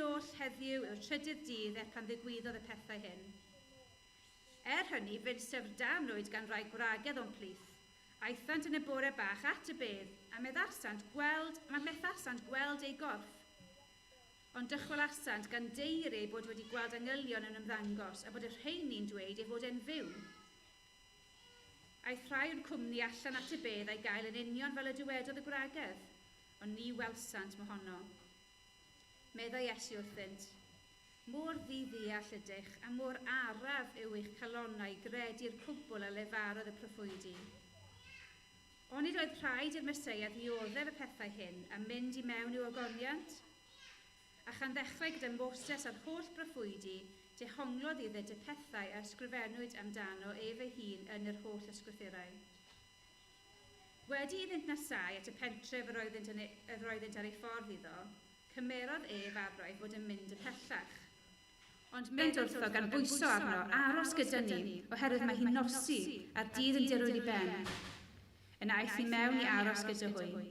Oll heddiw yw'r trydydd dydd er pan ddigwyddodd y pethau hyn. Er hynny, fe'n syfrdanwyd gan rai gwragedd o'n plith. Aethant yn y bore bach at y bedd, a meddasant gweld, a methasant gweld ei gorff. Ond dychwelasant gan deiri eu bod wedi gweld angylion yn ymddangos, a bod y rheini'n dweud ei fod e'n fyw. Aeth rhai o'n cwmni allan at y bedd a'i gael yn union fel y dywedodd y gwragedd, ond ni welsant mohono. Meddai Iesu wrthynt, Mor ddi-ddeall ydych, a mor araf yw eich calonnau i gredu'r cwbl a lefarodd y proffwydi. Onid oedd rhaid i'r Meseia ddioddef y pethau hyn a mynd i mewn i'w ogoniant? A chan ddechrau gyda Moses a'r holl broffwydi, dehonglodd iddynt y pethau a ysgrifennwyd amdano ef ei hun yn yr holl ysgrythurau. Wedi iddynt nesáu at y pentref yr oeddynt, yn ei, yr oeddynt ar ei ffordd iddo, cymerodd ef arno ei fod yn mynd ymhellach. Ond meddent wrtho gan bwyso arno, aros gyda ni, oherwydd mae hi'n nosi, a'r dydd yn dirwyn i ben. Yna aeth i mewn i aros gyda hwy.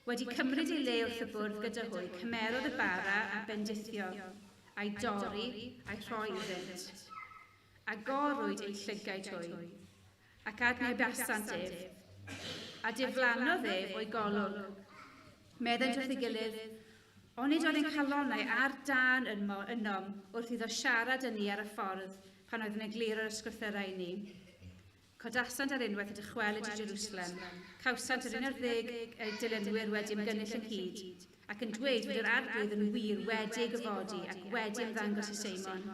Wedi cymryd ei le wrth y bwrdd gyda hwy, cymerodd y bara a bendithiodd, a'i dorri, a'i rhoi iddynt. Agorwyd eu llygaid hwy, ac adnabasant ef, a diflannodd ef o'i golwg. Meddent wrth ei gilydd, Onid oedd ein calonnau ar dân ynom wrth iddo siarad â ni ar y ffordd pan oedd yn egluro'r ysgrythurau i ni? Codasant ar unwaith a dychwelyd i Jerusalem. Cawsant yr 11 dilynwyr wedi ymgynnull ynghyd, ac yn dweud fod yr Arglwydd yn wir wedi ei gyfodi ac wedi ymddangos i Seimon.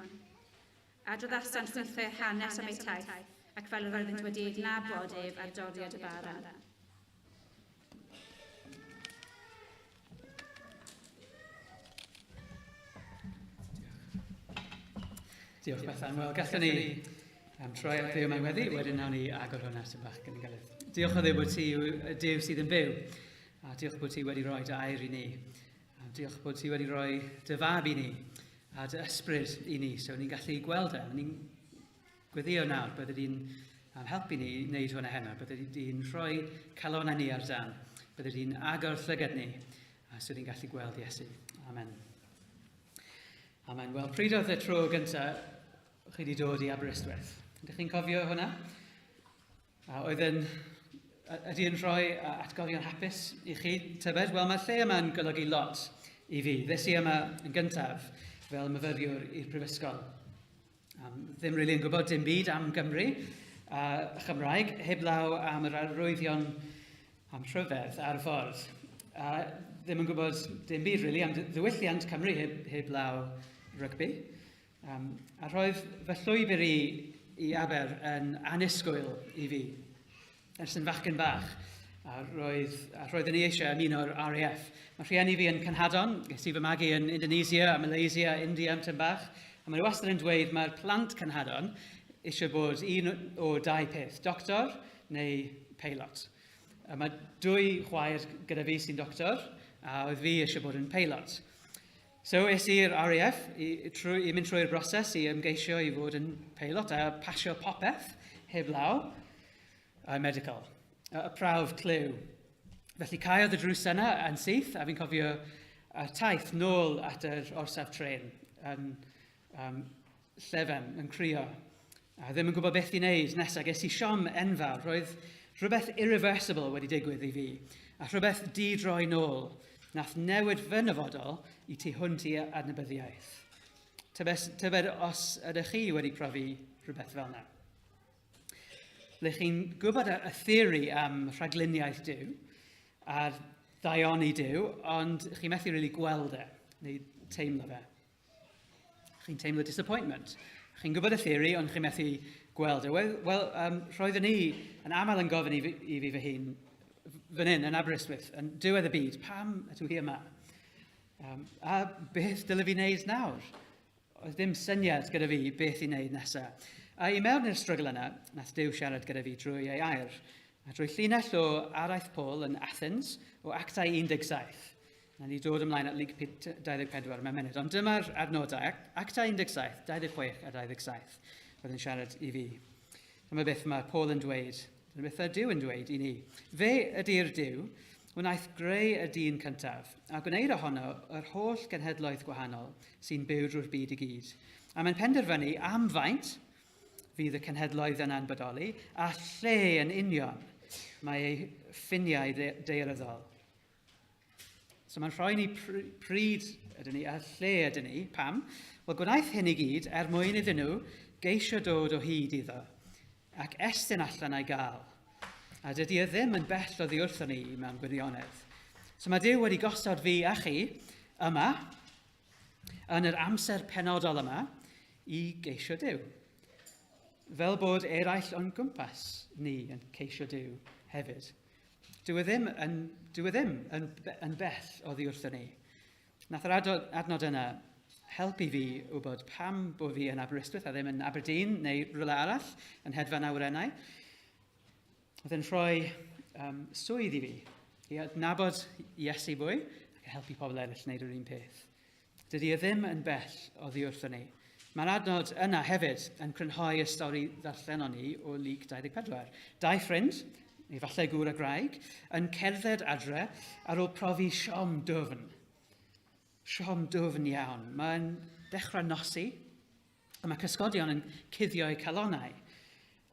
Adroddasant hwythau yr hanes am eu taith, ac fel yr oeddynt wedi ei adnabod ef ar doriad y bara. Diolch, Bethan. Wel, gallwn ni um, troi at Dduw mewn weddi, wedyn nawn ni agor hwnna sy'n bach gan gilydd. Diolch o Dduw bod ti yw Duw sydd yn byw, a diolch bod ti wedi rhoi dy air i ni. A diolch bod ti wedi rhoi dy fab i ni a dy ysbryd i ni, so ni'n gallu gweld e. Ni'n gweddio nawr, bydde di'n um, helpu ni i wneud hwnna heno, bydde di'n rhoi calonau ni ar dan, bydde di'n agor llygad ni, a so ni'n gallu gweld Iesu. Amen. Amen. Wel, pryd oedd y tro gyntaf chi wedi dod i Aberystwyth? Ydych chi'n cofio hwnna? A oedd yn, ydy yn rhoi atgofion hapus i chi, tybed? Wel, mae'r lle yma'n golygu lot i fi. Ddes i yma yn gyntaf fel myfyriwr i'r prifysgol. Um, ddim rili really yn gwybod dim byd am Gymru a Chymraeg, heblaw am yr arwyddion am rhyfedd ar y ffordd. A ddim yn gwybod dim byd, really, am ddiwylliant Cymru heb, heblaw rygbi. Um, a roedd fy llwybr i i Aber yn annisgwyl i fi, ers yn fachgen bach. A roedd, a roeddwn i eisiau ymuno'r RAF. Mae rhieni fi yn Canhadon, ges i fy magu yn Indonesia, a Malaysia, India am tyn bach. A mae wastad yn dweud mae'r plant Canhadon eisiau bod un o dau peth, doctor neu peilot. A mae dwy chwaer gyda fi sy'n doctor, a oedd fi eisiau bod yn peilot. So es i'r RAF i, trwy, i mynd trwy'r broses i ymgeisio i fod yn peilot a pasio popeth heb law a medical, y prawf clyw. Felly caeodd y drws yna yn syth a fi'n cofio y taith nôl at yr orsaf tren yn um, llefen, yn crio. A ddim yn gwybod beth i wneud nesaf. Ges i siom enfawr. Roedd rhywbeth irreversible wedi digwydd i fi. A rhywbeth di-droi nôl. Nath newid fy nyfodol i tu hwnt i adnabyddiaeth. Tybed, tybed os ydych chi wedi profi rhywbeth fel yna. Ble chi'n gwybod y, y theori am rhagluniaeth Duw a'r ddaioni Duw, ond chi'n methu really gweld e, neu teimlo fe. Chi'n teimlo disappointment. Chi'n gwybod y theori, ond chi'n methu gweld e. Wel, well, um, roeddwn i yn aml yn gofyn i fi, i fi fy hun, fan hyn, yn Aberystwyth, yn diwedd y byd, pam ydw i yma? Um, a beth dyle fi wneud nawr? Oedd ddim syniad gyda fi beth i wneud nesaf. A i mewn i'r struggle yna, nath Duw siarad gyda fi drwy ei air. A drwy llinell o araith Paul yn Athens, o Actau 17. Na ni dod ymlaen at Luc 24 mewn munud. Ond dyma'r adnodau, Actau 17, 26 a 27, oedd yn siarad i fi. Dyma beth mae Paul yn dweud, dyma beth mae Duw yn dweud i ni. Fe ydy'r Duw wnaeth greu y dyn cyntaf, a gwneud ohono yr holl genhedloedd gwahanol sy'n byw drwy'r byd i gyd. A mae'n penderfynu am faint fydd y cenhedloedd yna'n bodoli, a lle yn union mae ei ffiniau daearyddol. So mae'n rhoi ni pryd ydyn ni a lle ydyn ni. Pam? Wel, gwnaeth hyn i gyd er mwyn iddyn nhw geisio dod o hyd iddo ac estyn allan a'i gael. A dydy e ddim yn bell oddi wrthon ni mewn gwirionedd. So mae Duw wedi gosod fi a chi yma, yn yr amser penodol yma, i geisio Duw. Fel bod eraill o'n gwmpas ni yn ceisio Duw hefyd. Dyw e ddim yn, dyw e ddim yn, yn bell oddi wrthon ni. Nath yr adnod yna helpu fi wybod pam bod fi yn Aberystwyth a ddim yn Aberdeen neu rhywle arall yn hedfan awyrennau. Oedd e'n rhoi swydd i fi, i adnabod Iesu fwy ac helpu pobl eraill wneud yr un peth. Dydy e ddim yn bell oddi wrthon ni. Mae'r adnod yna hefyd yn crynhoi y stori ddarllenon ni o Luc 24. Dau ffrind, neu falle gŵr a gwraig, yn cerdded adre ar ôl profi siom dwfn. Siom dwfn iawn. Mae'n dechrau nosi, a mae cysgodion yn cuddio eu calonnau,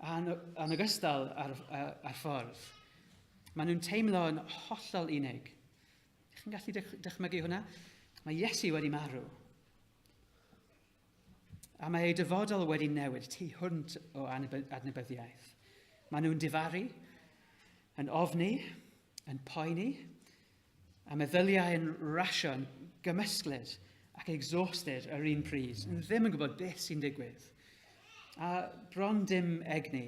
a'n, yn ogystal ar, ar, ar ffordd. Maen nhw'n teimlo yn hollol unig. Ych chi'n gallu dychmygu hwnna? Mae Iesu wedi marw. A mae ei dyfodol wedi newid tu hwnt o adnabyddiaeth. Maen nhw'n difaru, yn ofni, yn poeni, a meddyliau yn rasio, yn gymysglyd ac exhausted yr un pryd. Yn ddim yn gwybod beth sy'n digwydd. A bron dim egni.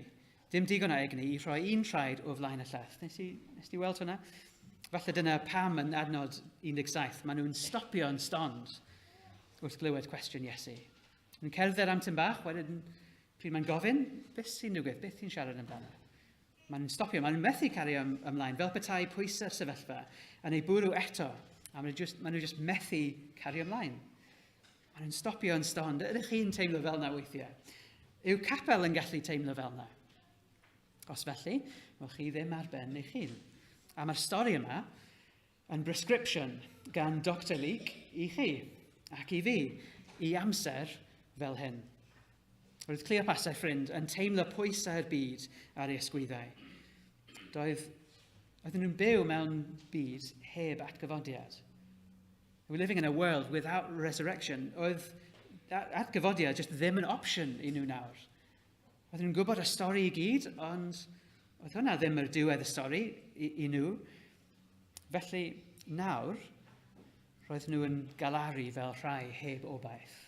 Dim digon o egni i rhoi un traed o flaen y llall. Nes i, nes ti weld hwnna? Falle dyna pam yn adnod 17, maen nhw'n stopio yn stond wrth glywed cwestiwn Iesu. Yn cerdded am tyn bach, wedyn pryd mae'n gofyn, beth sy'n digwydd, beth ti'n siarad amdano? Mae'n stopio, mae'n methu cario ymlaen, fel petai pwysau'r sefyllfa yn ei bwrw eto, a maen nhw just, maen nhw just methu cario ymlaen. Maen nhw'n stopio yn stond. Ydych chi'n teimlo fel yna weithiau? Yw capel yn gallu teimlo fel yna? Os felly, wel chi ddim ar ben eich hun. A mae'r stori yma yn prescription gan Dr Leek i chi ac i fi i amser fel hyn. Roedd Cleopas a'i ffrind yn teimlo pwysau'r byd ar ei ysgwyddau. Doedd, oedden nhw'n byw mewn byd heb atgyfodiad. We're living in a world without resurrection. Oedd atgyfodiad just ddim yn opsiwn i nhw nawr. Oedden nhw'n gwybod y stori i gyd, ond oedd hwnna ddim yr diwedd y stori i, i nhw. Felly nawr, roedd nhw yn galaru fel rhai heb obaith.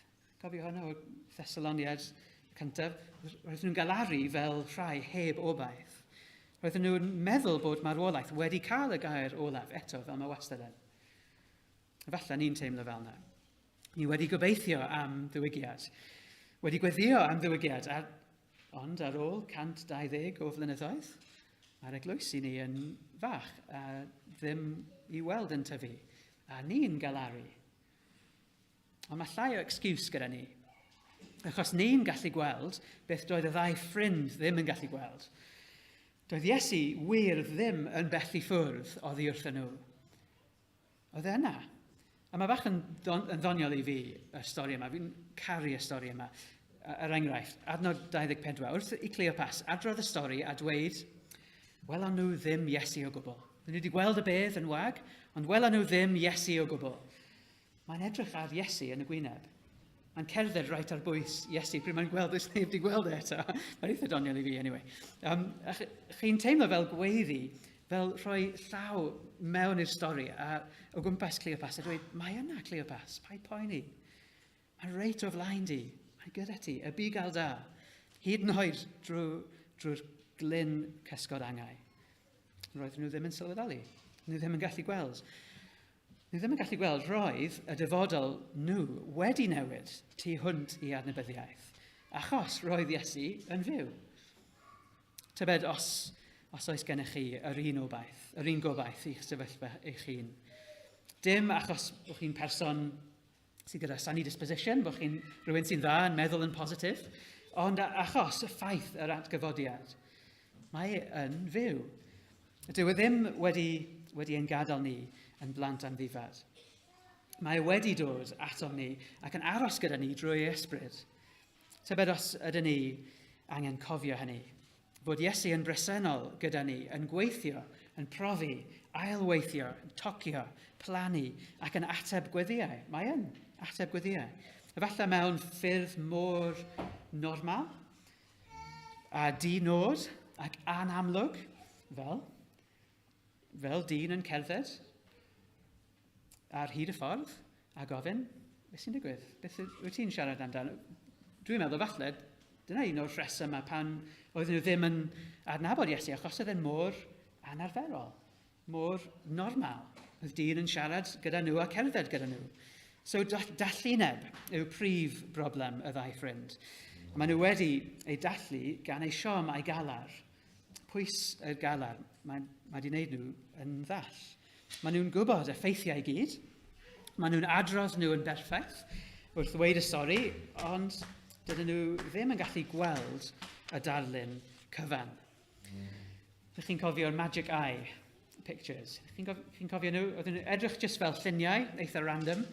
Cofio hwnna o Thessaloniad cyntaf? Roedd nhw'n galaru fel rhai heb obaith. Roedden nhw'n meddwl bod marwolaeth wedi cael y gair olaf eto, fel mae wastad yn. Efallai ni'n teimlo fel yna. Ni wedi gobeithio am ddiwygiad, wedi gweddio am ddiwygiad, a, ond ar ôl 120 o flynyddoedd, mae'r eglwysi ni yn fach a ddim i weld yn tyfu, a ni'n galaru. Ond mae llai o excuse gyda ni, achos ni'n gallu gweld beth doedd y ddau ffrind ddim yn gallu gweld. Doedd Iesu wir ddim yn bell i ffwrdd oddi wrthyn nhw. Oedd e yna. A mae bach yn, don, yn ddoniol i fi y stori yma. Fi'n caru y stori yma. Er enghraifft, adnod 24, wrth i Cleopas adrodd y stori a dweud, welon nhw ddim Iesu o gwbl. Nhw wedi gweld y bedd yn wag, ond welon nhw ddim Iesu o gwbl. Mae'n edrych ar Iesu yn y gwyneb. Mae'n cerdded reit ar bwys Iesu pryd mae'n gweld oes neb wedi gweld e eto. Mae'n eitha doniol i fi, anyway. A chi'n teimlo fel gweiddi, fel rhoi llaw mewn i'r stori a o gwmpas Cleopas a dweud, mae yna Cleopas, paid poeni. Mae'n reit o flaen di, mae gyda ti, y bugail da. Hyd yn oed drwy'r drwy glyn cysgod angau. Roedden nhw ddim yn sylweddoli. Nhw ddim yn gallu gweld. Ni ddim yn gallu gweld roedd y dyfodol nhw wedi newid tu hwnt i adnabyddiaeth, achos roedd Iesu yn fyw. Tybed os, os oes gennych chi yr un obaith, yr un gobaith i'ch sefyllfa eich hun. Dim achos bod chi'n person sydd gyda sunny disposition, bod chi'n rhywun sy'n dda yn meddwl yn positif, ond achos y ffaith yr atgyfodiad. Mae e yn fyw. Dyw e ddim wedi wedi ein gadael ni yn blant amddifad. Mae e wedi dod atom ni ac yn aros gyda ni drwy ei ysbryd. Tybed os ydyn ni angen cofio hynny. Bod Iesu yn bresennol gyda ni, yn gweithio, yn profi, ailweithio, tocio, plannu ac yn ateb gweddiau. Mae yn ateb gweddiau. Efallai mewn ffyrdd mor normal a di-nod ac anamlwg, fel, fel dyn yn cerdded ar hyd y ffordd a gofyn, beth sy'n digwydd? Beth wyt ti'n siarad amdano? Dwi'n meddwl falle, dyna un o'r rhesymau pan oedden nhw ddim yn adnabod Iesu, achos oedd e'n mor anarferol, mor normal. Oedd dyn yn siarad gyda nhw a cerdded gyda nhw. So dallineb yw prif broblem y ddau ffrind. Maen nhw wedi ei dallu gan ei siom a'i galar. Pwys y galar, mae, mae wedi wneud nhw yn ddall. Maen nhw'n gwybod y ffeithiau i gyd. Maen nhw'n adrodd nhw yn berffaith wrth ddweud y stori, ond dydyn nhw ddim yn gallu gweld y darlun cyfan. Ydych chi'n cofio'r Magic Eye pictures? Chi'n cof chi cofio nhw? Oedden nhw edrych jyst fel lluniau, eitha random.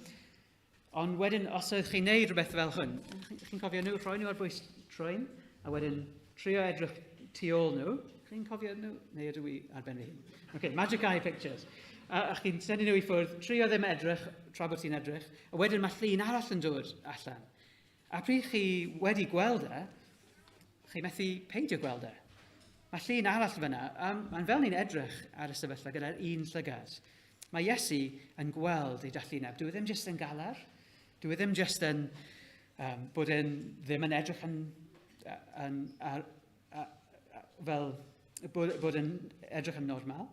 Ond wedyn, os oedd chi'n neud rhywbeth fel hwn, chi'n cofio nhw, rhoi nhw ar bwys trwyn, a wedyn trio edrych tu ôl nhw. Chi'n cofio nhw? Neu ydw i ar ben fy hun? Okay, Magic Eye Pictures. A, a chi'n tynnu nhw i ffwrdd, trio ddim edrych tra bod ti'n edrych, a wedyn mae llun arall yn dod allan. A pryd chi wedi gweld e, chi methu peidio gweld e. Mae llun arall fyna, a mae'n fel ni'n edrych ar y sefyllfa gyda'r un llygad. Mae Iesu yn gweld ei dallineb. Dwi e ddim jyst yn galar. Dwi e ddim jyst yn um, bod yn ddim yn edrych yn, yn, ar, a, a, fel bod, bod yn edrych yn normal.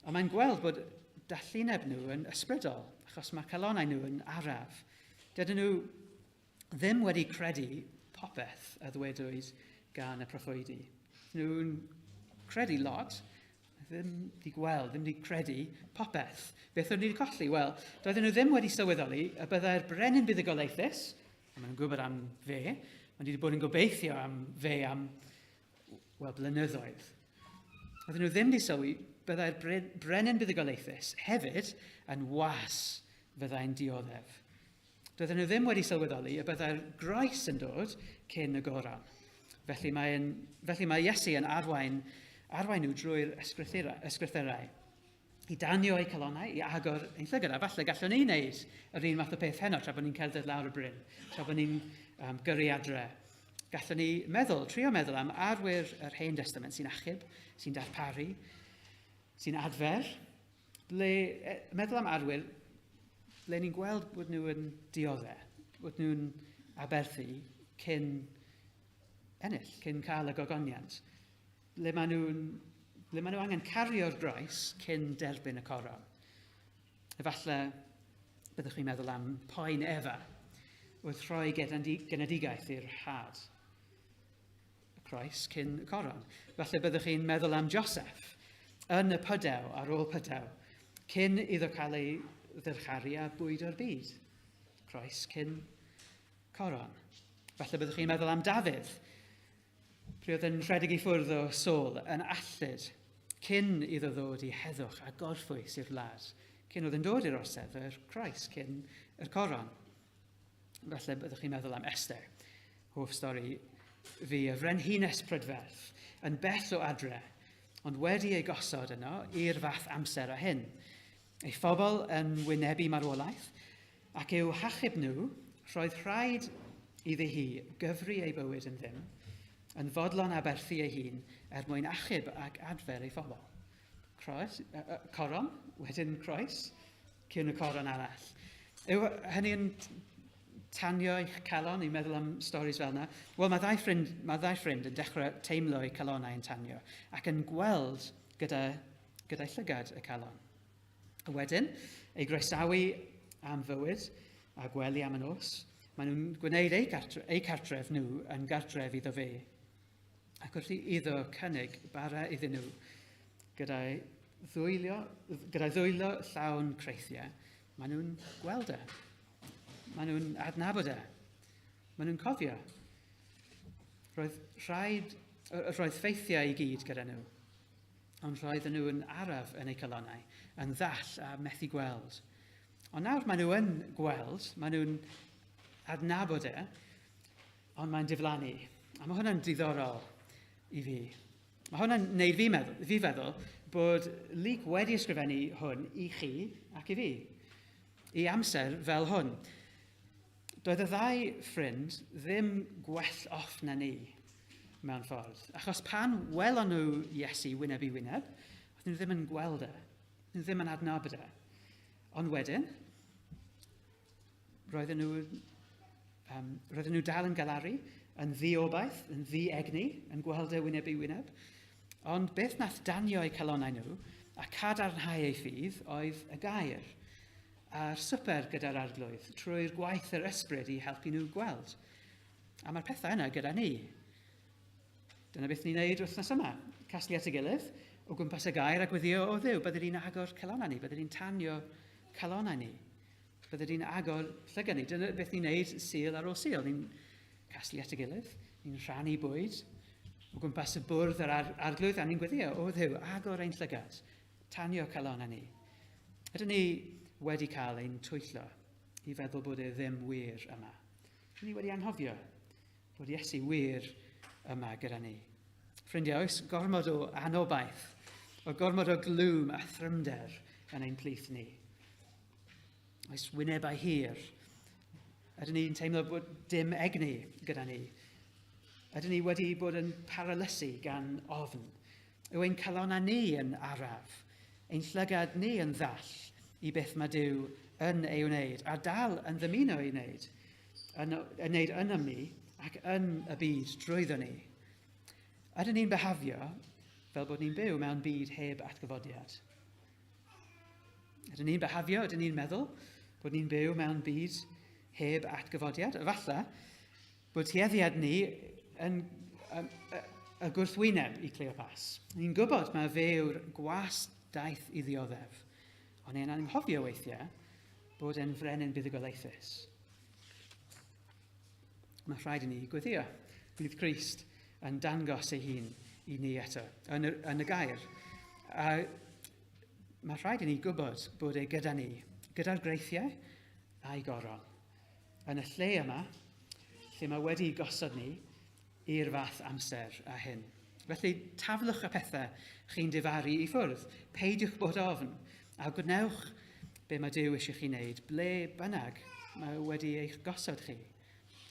Ond mae'n gweld bod dallineb nhw yn ysbrydol, achos mae calonau nhw yn araf. Dydyn nhw ddim wedi credu popeth a ddwedwyd gan y proffwydi. Nhw'n credu lot, ddim wedi gweld, ddim wedi credu popeth. Beth o'n nhw wedi colli? Wel, doedden nhw ddim wedi sylweddoli y byddai'r brenin buddugoliaethus, a maen nhw'n gwybod am fe, maen nhw wedi bod yn gobeithio am fe am, wel, blynyddoedd. Oedden nhw ddim wedi sylwi byddai'r brenin buddugoliaethus hefyd yn was fyddai'n dioddef. Doedden nhw ddim wedi sylweddoli y byddai'r groes yn dod cyn y goron. Felly mae, felly mae Iesu yn arwain, arwain nhw drwy'r ysgrythurau i danio eu calonnau, i agor ein llygad. A falle gallwn ni wneud yr un math o peth heno tra bod ni'n cerdded lawr y bryn, tra bod ni'n um, gyrru adre. Gallwn ni meddwl, trio meddwl am arwyr yr Hen Testament sy'n achub, sy'n darparu, sy'n adfer, Ble, e, meddwl am arwyr, ble ni'n gweld bod nhw yn dioddau, bod nhw'n aberthu cyn ennill, cyn cael y gogoniant. Ble maen nhw'n ble maen nhw angen cario'r groes cyn derbyn y coron. Efallai byddwch chi'n meddwl am poen Efa wrth rhoi genedigaeth i'r had. Y croes cyn y coron. Falle byddwch chi'n meddwl am Joseph yn y pydew, ar ôl pydew, cyn iddo cael ei ddyrcharu a bwyd o'r byd. Croes cyn coron. Falle byddwch chi'n meddwl am Dafydd, pryd oedd yn rhedeg i ffwrdd o Saul yn alltud, cyn iddo ddod i heddwch a gorffwys i'r wlad, cyn oedd yn dod i'r orsedd, yr croes cyn yr coron. Falle byddwch chi'n meddwl am Esther, hoff stori fi, y frenhines prydferth, yn bell o adre, ond wedi ei gosod yno i'r fath amser a hyn. Ei phobl yn wynebu marwolaeth, ac i'w hachub nhw, roedd rhaid iddi hi gyfri ei bywyd yn ddim, yn fodlon aberthu ei hun er mwyn achub ac adfer ei phobl. Croes, uh, coron, wedyn croes, cyn y coron arall. Yw hynny yn tanio eich calon i meddwl am storis fel yna? Wel, mae ddau ffrind, mae ddau ffrind yn dechrau teimlo eu calonau yn tanio ac yn gweld gyda, gyda'i llygad y calon. A wedyn, ei groesawu am fywyd a gwely am y nos, maen nhw'n gwneud eu, cartre, eu cartref nhw yn gartref iddo fe. Ac wrth iddo cynnig bara iddyn nhw gyda'i ddwylo, gyda'i ddwylo llawn creithiau, maen nhw'n gweld e. Maen nhw'n adnabod e. Maen nhw'n cofio. Roedd rhaid, roedd ffeithiau i gyd gyda nhw. Ond roedden nhw yn araf yn eu calonnau, yn ddall a methu gweld. Ond nawr maen nhw yn gweld, maen nhw'n adnabod e, ond mae'n diflannu. A mae hwnna'n diddorol i fi. Mae hwnna'n neud fi, meddwl, fi feddwl bod Luc wedi ysgrifennu hwn i chi ac i fi. I amser fel hwn. Doedd y ddau ffrind ddim gwell off na ni mewn ffordd. Achos pan welon nhw Iesu wyneb i wyneb, oedd nhw ddim yn gweld e. Nhw ddim yn adnabod e. Ond wedyn, roedden nhw, um, roedden nhw dal yn galaru, yn ddiobaith, yn ddi-egni, yn gweld e wyneb i wyneb. Ond beth nath danio eu calonnau nhw a cadarnhau eu ffydd oedd y gair a'r swper gyda'r arglwydd trwy'r gwaith yr ysbryd i helpu nhw gweld. A mae'r pethau yna gyda ni. Dyna beth ni'n neud wythnos yma. Casglu at y gilydd o gwmpas y gair a gweddio o Dduw. Bydde ni'n agor calonnau ni, bydde ni'n tanio calonnau ni. Bydde ni'n agor llygad ni. Dyna beth ni'n neud Sul ar ôl Sul. Ni'n casglu at y gilydd, ni'n rhannu bwyd o gwmpas y bwrdd yr arglwydd a ni'n gweddio o Dduw, agor ein llygad, tanio calonnau ni. Ydyn ni wedi cael ein twyllo i feddwl bod e ddim wir yma? Ydyn ni wedi anghofio bod Iesu wir yma gyda ni? Ffrindiau, oes gormod o anobaith, o gormod o glwm a thrymder yn ein plith ni? Oes wynebau hir? Ydyn ni'n teimlo bod dim egni gyda ni? Ydyn ni wedi bod yn paralysu gan ofn? Yw ein calonnau ni yn araf, ein llygad ni yn ddall i beth mae Duw yn ei wneud, a dal yn ddymuno ei wneud, yn, yn wneud ynom ni ac yn y byd drwyddo ni. Ydyn ni'n behafio fel bod ni'n byw mewn byd heb atgyfodiad? Ydyn ni'n behafio, ydyn ni'n meddwl bod ni'n byw mewn byd heb atgyfodiad? Efallai bod tueddiad ni yn, yn, y gwrthwyneb i Cleopas. Ni'n gwybod mae fe yw'r gwas daeth i ddioddef, ond e'n anghofio weithiau bod e'n frenin buddugoliaethus. Mae rhaid i ni gweddio. Bydd Crist yn dangos ei hun i ni eto, yn y, yn y gair. A mae rhaid i ni gwybod bod e gyda ni, gyda'r greithiau a'i goron. Yn y lle yma, lle mae wedi gosod ni i'r fath amser a hyn. Felly, taflwch y pethau chi'n difaru i ffwrdd. Peidiwch bod ofn, a gwnewch be mae Duw eisiau chi wneud, ble bynnag mae wedi eich gosod chi,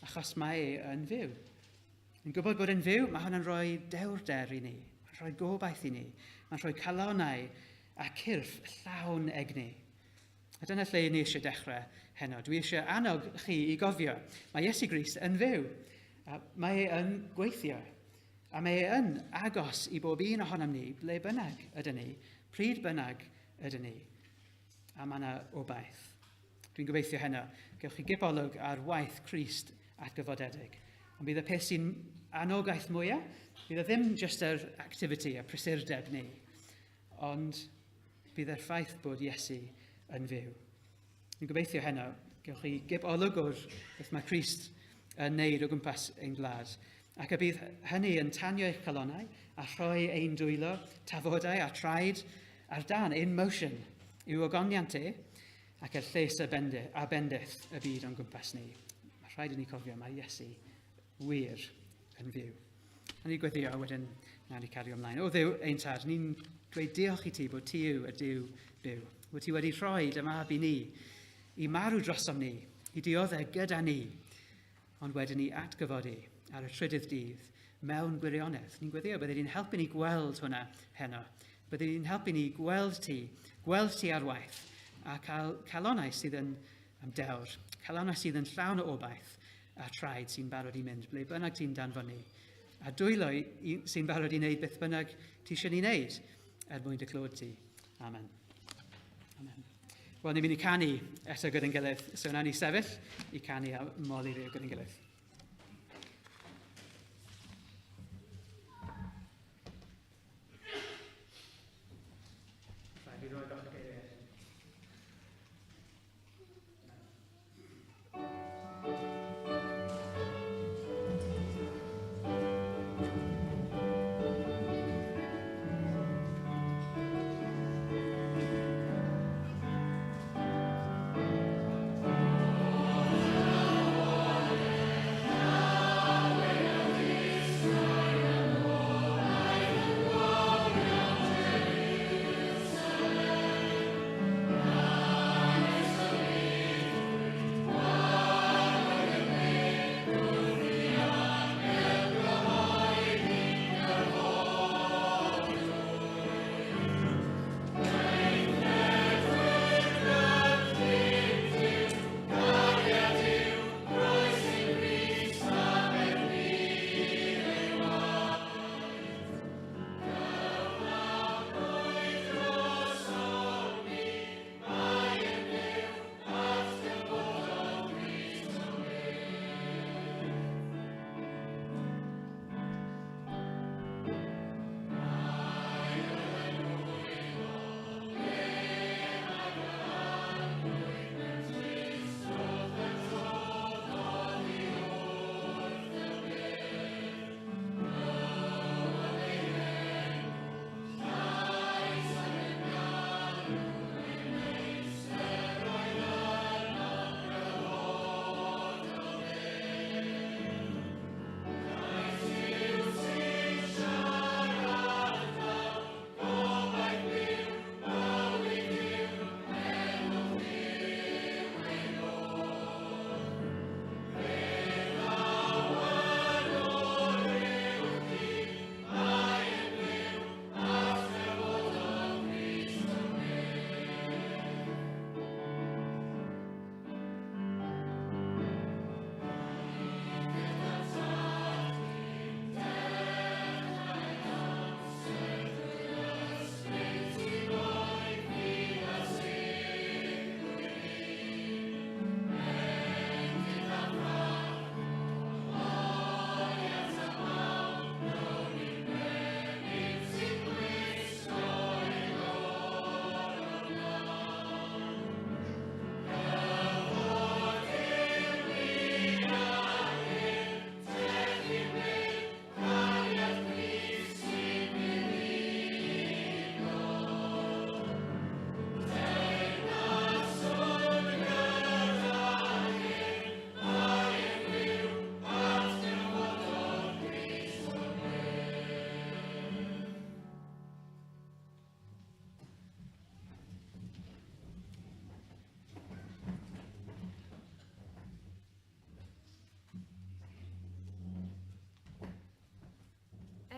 achos mae e yn fyw. Yn gwybod bod e'n fyw, mae hwnna'n rhoi dewrder i ni, mae'n rhoi gobaith i ni, mae'n rhoi calonnau a cyrff llawn egni. A dyna lle ni eisiau dechrau heno. Dwi eisiau annog chi i gofio, mae Iesu Grist yn fyw. A mae e yn gweithio. A mae e yn agos i bob un ohonom ni, ble bynnag ydyn ni, pryd bynnag ydyn ni. A mae yna obaith. Dwi'n gobeithio heno, gewch chi gipolwg ar waith Crist atgyfodedig. Ond bydd y peth sy'n anogaeth mwyaf, bydd e ddim jyst yr activity, y prysurdeb ni, ond bydd yr ffaith bod Iesu yn fyw. Dwi'n gobeithio heno, gewch chi gip olwg o'r beth mae Crist yn neud o gwmpas ein gwlad. Ac y bydd hynny yn tanio eich calonnau a rhoi ein dwylo, tafodau a traed ar dan, in motion, i'w ogoniant e, ac er lles a, bende, a bendith y byd o'n gwmpas ni. Mae rhaid i ni cofio mae Iesu wir yn fyw. A ni gweddio wedyn na ni cario ymlaen. O Dduw, ein tad, ni'n dweud diolch i ti bod ti yw y Duw byw. Bod ti wedi rhoi dy mab i ni, i marw drosom ni, i dioddef gyda ni, ond wedyn ni atgyfodi ar y trydydd dydd mewn gwirionedd. Ni'n gweddio bydde di'n helpu ni gweld hwnna heno. Bydde di'n helpu ni gweld ti, gweld ti ar waith, a cael calonnau sydd yn am dewr, calonnau sydd yn llawn o obaith, a traed sy'n barod i mynd ble bynnag ti'n danfon ni, a dwylo sy'n barod i wneud beth bynnag ti eisiau ni wneud er mwyn dy clod ti. Amen. Amen. Wel, ni'n mynd i canu eto gyda'n gilydd, so wnawn ni sefyll i canu a moli Dduw gyda'n gilydd. Rhaid i roi bach o geiriau.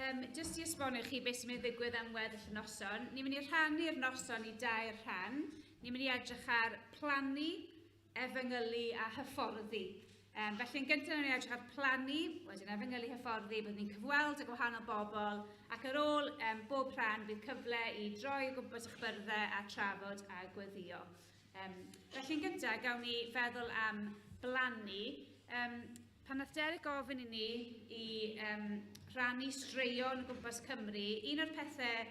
Jyst i esbonio chi beth sy'n mynd i ddigwydd am weddill y noson, ni'n mynd i rhannu'r noson i dair rhan. Ni'n mynd i edrych ar plannu, efengylu a hyfforddi. Felly yn gyntaf ni'n edrych ar plannu, wedyn efengylu, hyfforddi, byddwn ni'n cyfweld â gwahanol bobl, ac ar ôl bob rhan bydd cyfle i droi o gwmpas eich byrddau a trafod a gweddio. Felly yn gyntaf, gawn ni feddwl am blannu. Pan nath Derek gofyn i ni i rhannu straeon o gwmpas Cymru, un o'r pethau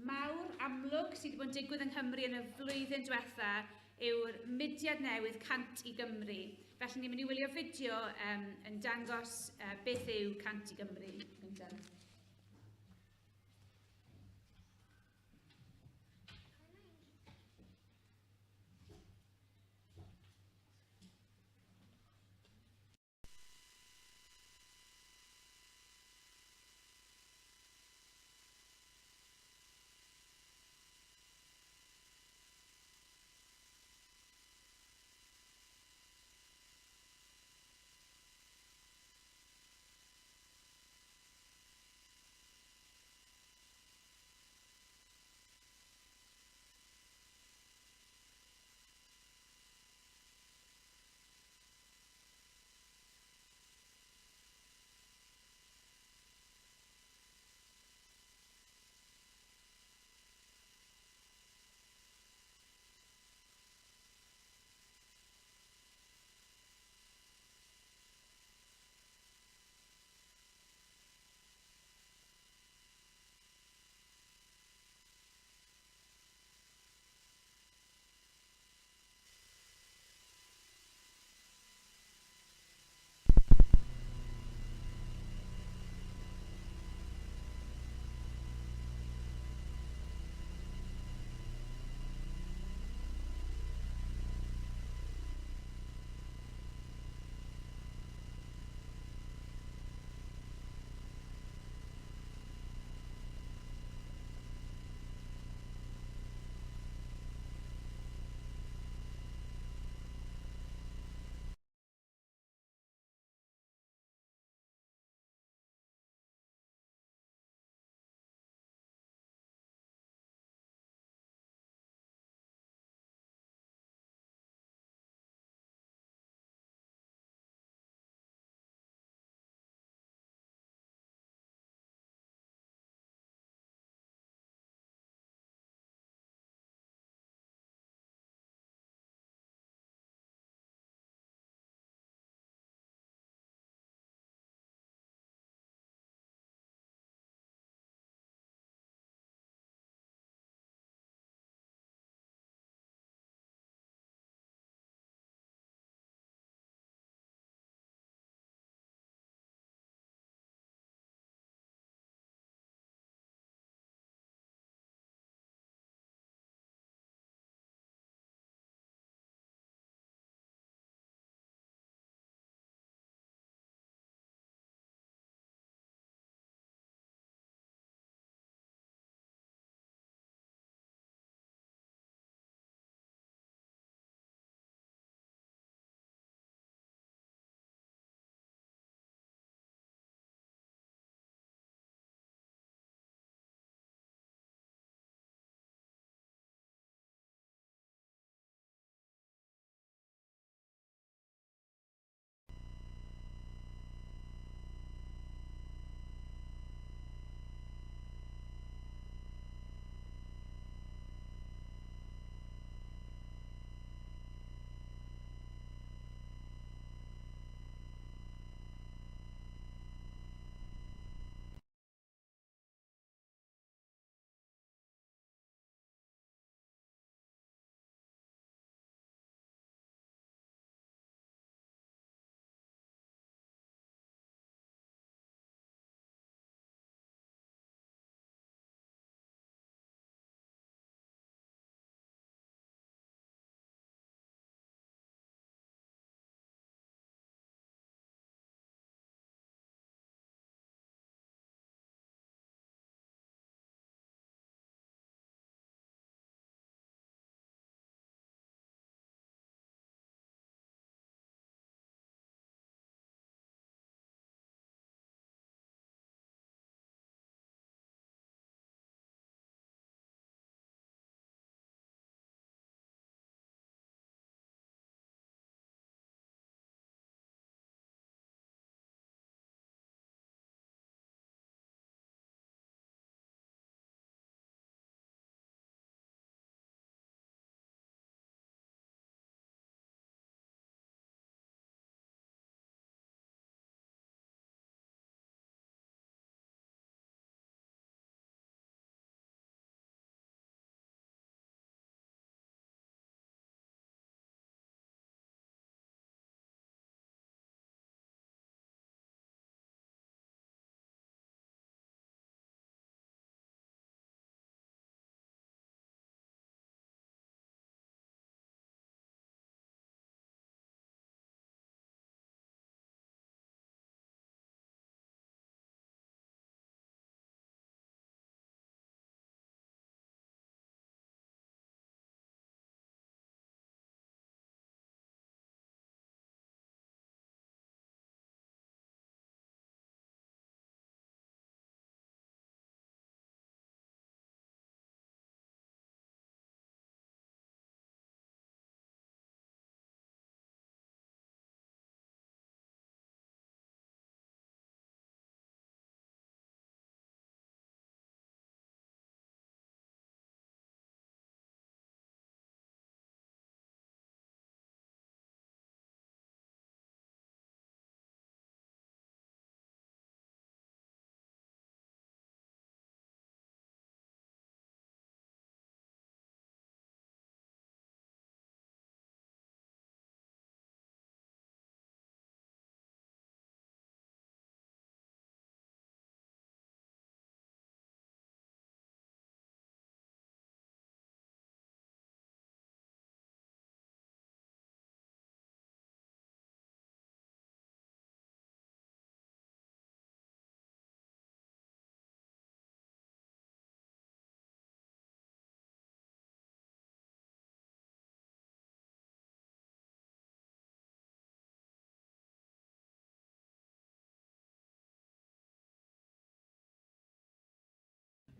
mawr amlwg sydd wedi bod yn digwydd yng Nghymru yn y flwyddyn diwetha yw'r mudiad newydd 100 i Gymru. Felly ni'n mynd i wylio fideo yn dangos beth yw 100 i Gymru. Gyntaf.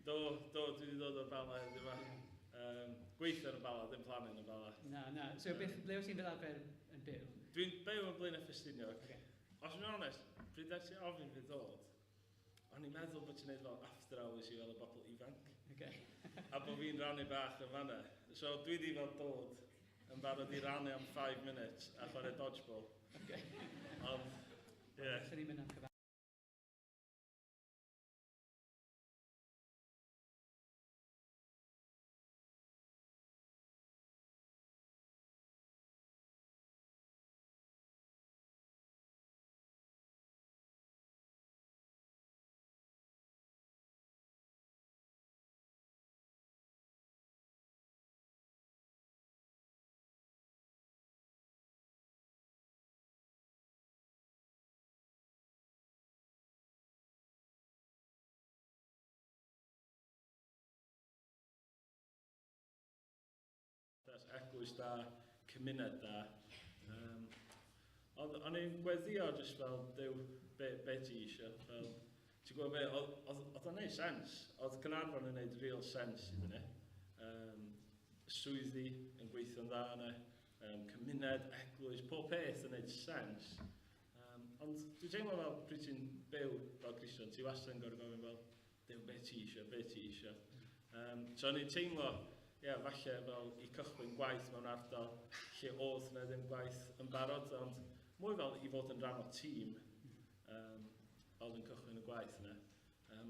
Do, do, dwi wedi dod o'r Bala heddiw yma. Gweithio yn y Bala, ddim plannu yn y Bala. Na, na. So, beth, ble wyt ti'n fel arfer yn byw? Dwi'n byw yn Blaenau Ffestiniog. Okay. Os dwi'n onest, pryd ti ofyn fi ddod, o'n i'n meddwl bod ti'n neud fel after hours i fel y bobl ifanc. Okay. A bod fi'n rannu bach yn fanna. So dwi wedi fel dod yn barod i rannu am 5 minutes a chwarae dodgeball. Okay. Ond, ie. Yeah. Allen ni mynd am cyfan. Eglwys da, cymuned da. Ond o'n i'n gweddio jyst fel, Duw, be ti eisiau? Fel, ti'n gwybod be, oedd o'n neud sens. Oedd Caernarfon yn neud real sense i fyny. Swyddi yn gweithio'n dda yna, cymuned, eglwys, pob peth yn neud sens. Ond dwi'n teimlo fel pryd ti'n byw fel Cristion, ti wastad yn gorfod gofyn fel, Duw, be ti eisiau, be ti eisiau. So o'n i'n teimlo, ie, yeah, falle fel i cychwyn gwaith mewn ardal lle oedd na ddim gwaith yn barod, ond mwy fel i fod yn rhan o tîm oedd yn cychwyn y gwaith yna.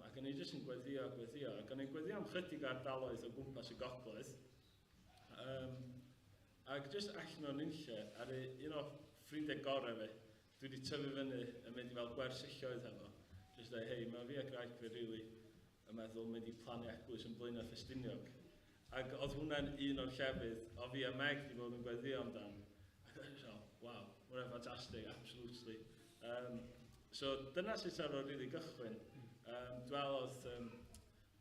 Ac o'n i jyst yn gweddio, ac o'n i'n gweddio am chydig ardaloedd o gwmpas y gogledd. Ac jyst allan o'n unlle, ar un o ffrindiau gorau fi, dwi wedi tyfu fyny yn mynd i fel gwersylloedd hefo. Jyst dweud, hei, mae fi a gwraig fi rili yn meddwl mynd i plannu eglwys yn Blaenau Ffestiniog. Ac oedd hwnna'n un o'r llefydd o fi a Meg wedi bod yn gweddio amdan. Ac o'n i'n meddwl, waw, hwnna'n ffantastig, absolutely. So dyna sut ar ôl rili gychwyn. Dwi'n meddwl oedd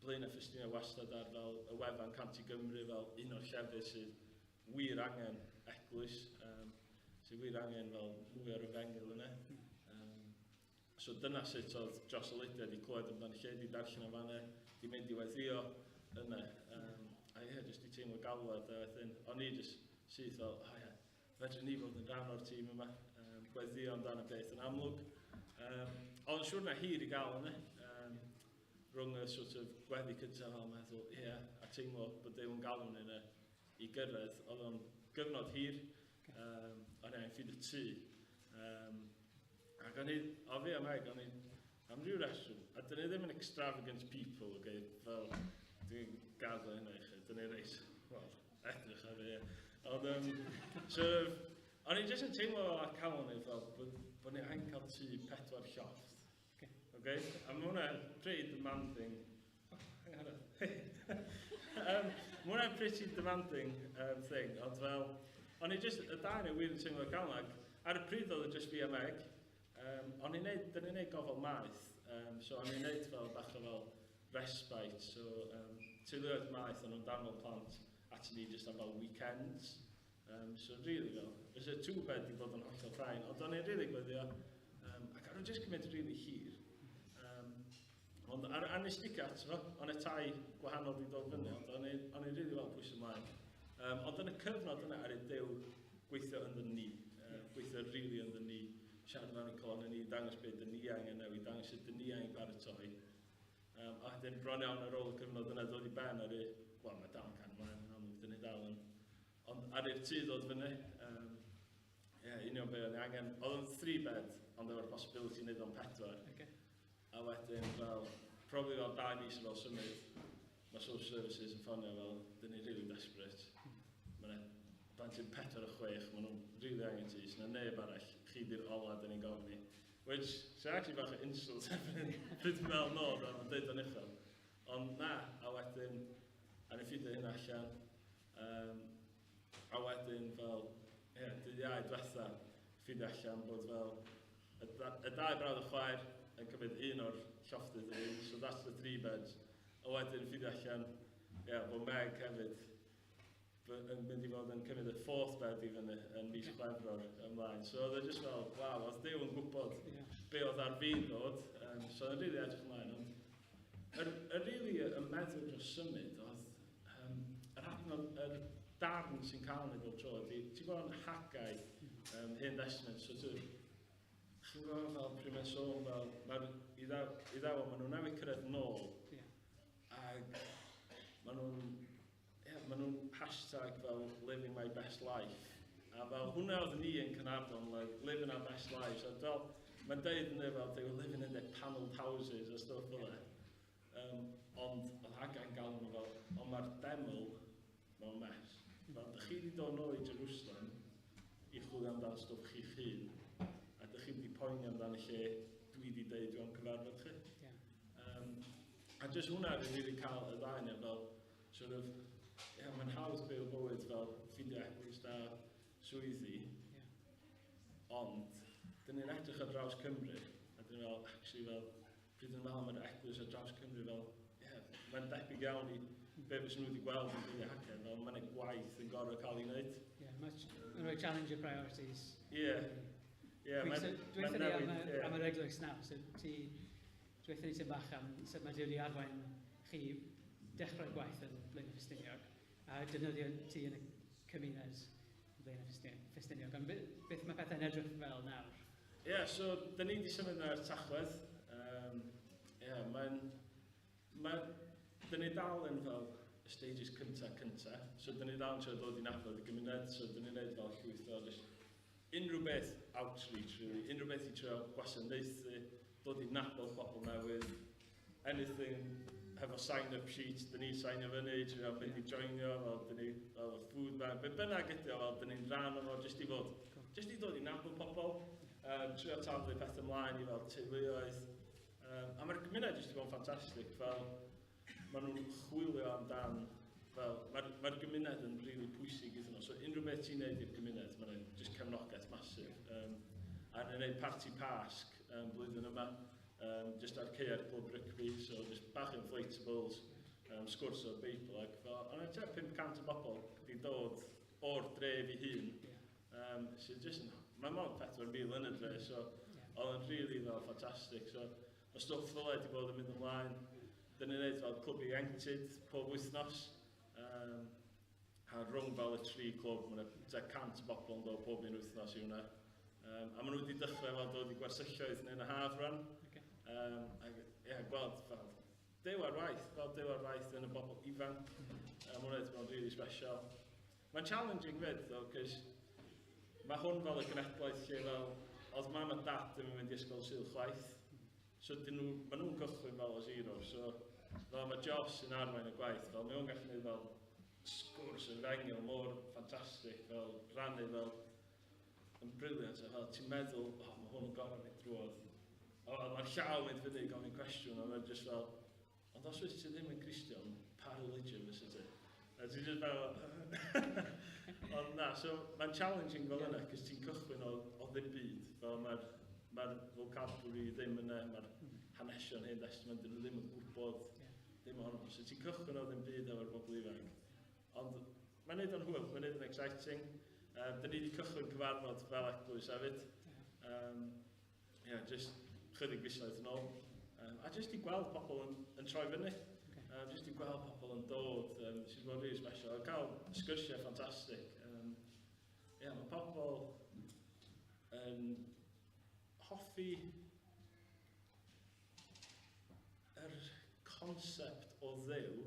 Blaenau Ffestiniog wastad ar fel y wefan Cant i Gymru fel un o'r llefydd sydd wir angen eglwys, sydd wir angen fel mwy o'r efengyl yna. So dyna sut oedd Jos a Lydia wedi clywed amdano lle, wedi darllen am fanna, wedi mynd i weddio yna. A ie, jyst i teimlo galwad a wedyn, o'n i jyst syth fel, o ie, fedrwn ni fod yn rhan o'r tîm yma, gweddio amdano beth yn amlwg. Ond siwr na hir i gael yna, rhwng y sort of gweddi cyntaf fel meddwl, ie, a teimlo bod Duw yn galw ni yna i gyrraedd. Oedd o'n gyfnod hir, o'n i'n ffeindio tŷ. Ac o'n i, o fi a Meg, o'n i, am ryw reswm, a dyn ni ddim yn extravagant people, okay, fel, dwi'n gaddo hynna i chi, dyn ni reit, wel, edrych ar fi, ie. Ond, sort of, o'n i jyst yn teimlo fel ar calon ni, fel, bod ni angen cael tŷ 4 llofft. Okay. Okay? A mae hwnna'n pretty demanding. Oh, hang on. Mae hwnna'n pretty demanding thing, ond fel, o'n i jyst, y dau ni wir yn teimlo calon, ac ar y pryd oedd o jyst fi a Meg, o'n i'n neud, dyn ni'n neud gofal maeth, so o'n i'n neud fel bach o fel respite, so teuluoedd maeth o'n nhw'n danfon plant at ni jyst am fel weekends. So really fel, oes y two bed di bod yn hollol fine, ond o'n i'n really gweddio, ac ar nhw'n jyst cymryd really hir. Ond ar nes sticio ato fo, o'n y tai gwahanol di dod fyny, ond o'n i'n really fel pwys ymlaen. Ond yn y cyfnod yna ar y Duw gweithio ynddyn ni, gweithio really ynddyn ni, siarad fewn y colon ni, dangos beth dyn ni angen newid, dangos sut dyn ni angen paratoi. A wedyn bron iawn ar ôl y cyfnod yna dod i ben ar y, wel mae dal yn cael ymlaen yn amlwg, dyn ni dal yn, ond ar i'r tŷ ddod fyny, ie, union be o'n i angen, oedd o'n 3 bed, ond efo'r possibility i wneud o'n 4. Okay. A wedyn fel, probably fel 2 mis ar ôl symud, mae social services yn ffonio fel, dyn ni really desperate. Mae yna plentyn 4 o 6, maen nhw'n really angen tŷ, so na neb arall, chi di'r ola dyn ni'n gofyn i. Which, sy'n actually bach o insult erbyn pryd dwi'n meddwl nôl, a mae'n deud o'n uchel. Ond na, a wedyn, a ni'n ffeindio hynna allan. A wedyn fel, ie, dydd Iau diwetha, ffeindio allan bod fel, y dau brawd o chwaer yn cymryd un o'r llofftydd yr un, so that's the 3 beds. A wedyn ffeindio allan, ie, bod Meg hefyd yn mynd i fod yn cymryd y 4th bed i fyny yn mis Chwefror ymlaen. So oedd e jyst fel, waw, oedd Duw yn gwybod be oedd ar fi'n dod, so oedd e'n rili edrych ymlaen. Ond Yr really y meddwl dros symud oedd yr adnod, yr darn sy'n cael ni bob tro ydy, ti'n gwybod yn Haggai, Hen Testament, so ti'n gwybod fel pryd mae'n sôn fel, mae'r Iddewon, maen nhw'n newydd cyrraedd nôl, ac maen nhw'n yeah, maen nhw'n hashtag fel "living my best life". A fel hwnna oedd ni yn Caernarfon, like, living our best lives. A fel, mae'n deud yn fel, they were living in their panelled houses a stwff fel e. Ond oedd Haggai'n galw nhw fel, ond mae'r deml mewn mess. Fel, dych chi wedi dod nôl i Jerusalem i chwilio amdan stwff chi'ch hun, a dych chi wedi poeni amdan y lle dwi wedi deud dwi am cyfarfod chi. A jyst hwnna dwi'n really cael y ddau yna fel, sort of, yeah, mae'n hawdd byw bywyd fel ffindio eglwys da, swyddi, ond dyn ni'n edrych ar draws Cymru, a dyn ni'n fel, actually fel, pryd yn meddwl mae'r eglwys ar draws Cymru fel, yeah, mae'n debyg iawn i be fysa nhw wedi gweld yn dyddiau Haggai, fel mae'n gwaith yn gorfod cael ei wneud. Yeah, mae'n rhoi challenge your priorities. Ie, mae'n Dweud ni am yr eglwys nawr, so ti, dweud ni tipyn bach am sut mae Duw wedi arwain chi dechrau gwaith yn Blaenau Ffestiniog a defnyddio ti yn y cymuned Blaenau Ffestiniog. Ond beth mae pethau'n edrych fel nawr? Ie, yeah, so, dyn ni wedi symud ar Tachwedd. Yeah, mae, dyn ni dal yn fel y stages cynta cynta. So, dyn ni dal yn trio dod i nabod y gymuned. So, dyn ni'n neud fel llwyth o just unrhyw beth outreach, really. Unrhyw beth i trio gwasanaethu, dod i nabod bobl newydd. Anything hefo sign-up sheet, dyn ni'n sign fyny, trio mynd i joinio, fel dyn ni, fel y food bank, be bynnag ydi o, fel dyn ni'n rhan o fo, jyst i fod, jyst i dod i nabod pobl, trio taflu pethau ymlaen i fel teuluoedd. A mae'r gymuned jyst i fod yn ffantastig, fel maen nhw'n chwilio amdan, fel mae'r gymuned yn rili really pwysig iddyn nhw, so unrhyw beth ti'n neud i'r gymuned, mae'n just cefnogaeth masif. A ni'n neud party Pasg blwyddyn yma, just ar caeau'r clwb rygbi, so just bach inflatables, sgwrs o'r Beibl, ac fel, ond tua 500 o bobl wedi dod o'r dref i hun, sydd just yn, mae mond 4,000 yn y dre, so oedd yn really fel ffantastig, so mae stwff fel wedi bod yn mynd ymlaen. Dyn ni'n neud fel clwb ieuenctid pob wythnos, a rhwng fel y tri clwb, mae'n tua 100 o bobl yn dod pob un wythnos i hwnna. A maen nhw wedi dechrau fel dod i gwersylloedd neu yn y haf rhan. Ac ie, gweld fel Duw ar waith, fel Duw ar waith yn y bobl ifanc. Mae hwnna wedi bod yn really special. Mae'n challenging fyd, though, cos mae hwn fel y genedlaeth lle fel, oedd mam a dad ddim yn mynd i ysgol Sul chwaith. So dyn nhw, maen nhw'n cychwyn fel o zero. So fel mae Joss yn arwain y gwaith, fel mae o'n gallu gwneud fel sgwrs yr efengyl mor ffantastig, fel rannu fel yn brilliant, a fel ti'n meddwl, oh, mae hwn yn gorfod mynd drwodd. A mae'r llaw mynd fyny i gofyn cwestiwn, a mae'n just fel, ond os wyt ti ddim yn Cristion, pa religion fysa ti? A ti'n just fel, ond na, so mae'n challenging fel yna, cos ti'n cychwyn o ddim byd, fel mae'r vocabulary ddim yna, mae'r hanesion Hen Testament, dyn nhw ddim yn gwybod dim ohono. So ti'n cychwyn o ddim byd efo'r bobl ifanc. Ond mae'n neud o'n hwyl, mae'n neud o'n exciting. Dyn ni wedi cychwyn cyfarfod fel eglwys hefyd. Yeah, just chydig fisoedd yn ôl. A just i gweld pobl yn troi fyny. Just i gweld pobl yn dod, sydd wedi bod yn really special. A cael sgyrsiau ffantastig. Yeah, mae pobl yn hoffi yr concept o Dduw,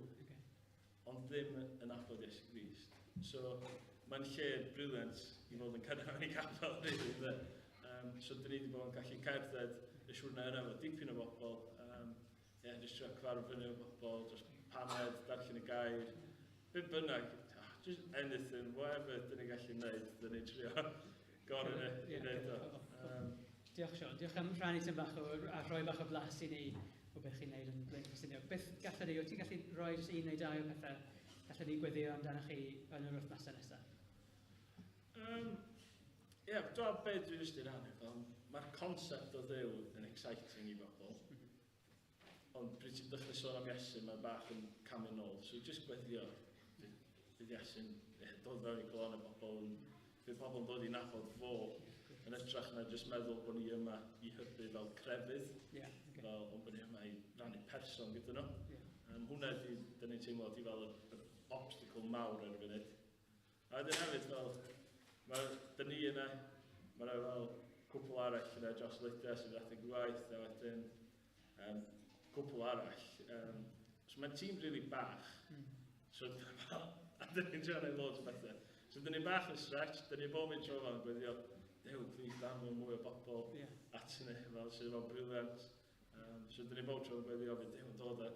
ond ddim yn nabod Iesu Grist. So, mae'n lle brilliant i fod yn cyrraedd i gapel, really, ynde? So, dyn ni wedi bod yn gallu cerdded y siwrna yna efo dipyn o bobl. Yeah, just trio cyfarfod fyny o bobl, just paned, darllen y gair, be bynnag, just anything, whatever dyn ni'n gallu gwneud, dyn ni'n trio gorau i wneud o. Diolch, Sean, diolch am rhannu tipyn bach o, a rhoi bach o blas i ni o beth chi'n neud yn Blaenau Ffestiniog. Beth gallwn ni, wyt ti'n gallu rhoi jyst un neu dau o pethau gallwn ni gweddio amdano chi yn yr wythnosau nesaf? Ie, yeah, dwi'n beth dwi'n just i rannu, fel, mae'r concept o Dduw yn exciting i bobl, ond pryd ti'n dechrau sôn am Iesu, mae bach yn camu nôl. So just gweddio, fydd Iesu'n dod fewn i galon y bobl, fydd pobl yn dod i nabod fo, yn hytrach hytrach na jyst meddwl bod ni yma i hybu fel crefydd, fel, ond bod ni yma i rannu person gyda nhw. Hwnna di, dyn ni'n teimlo, di fel yr obstacle mawr ar y funud. A wedyn hefyd fel, mae, dyn ni yna, mae yna fel cwpl arall yna dros Lydia sy'n rhedeg gwaith, a wedyn cwpl arall. So mae'n tîm really bach. So, a dyn ni'n trio neud loads o bethau. So dyn ni bach yn stretch, dyn ni bob un tro fel yn gweddio, Duw, please danfon mwy o bobl at ni, fel sydd fel brilliant. So dyn ni bob tro yn gweddio, fydd Duw yn dod â,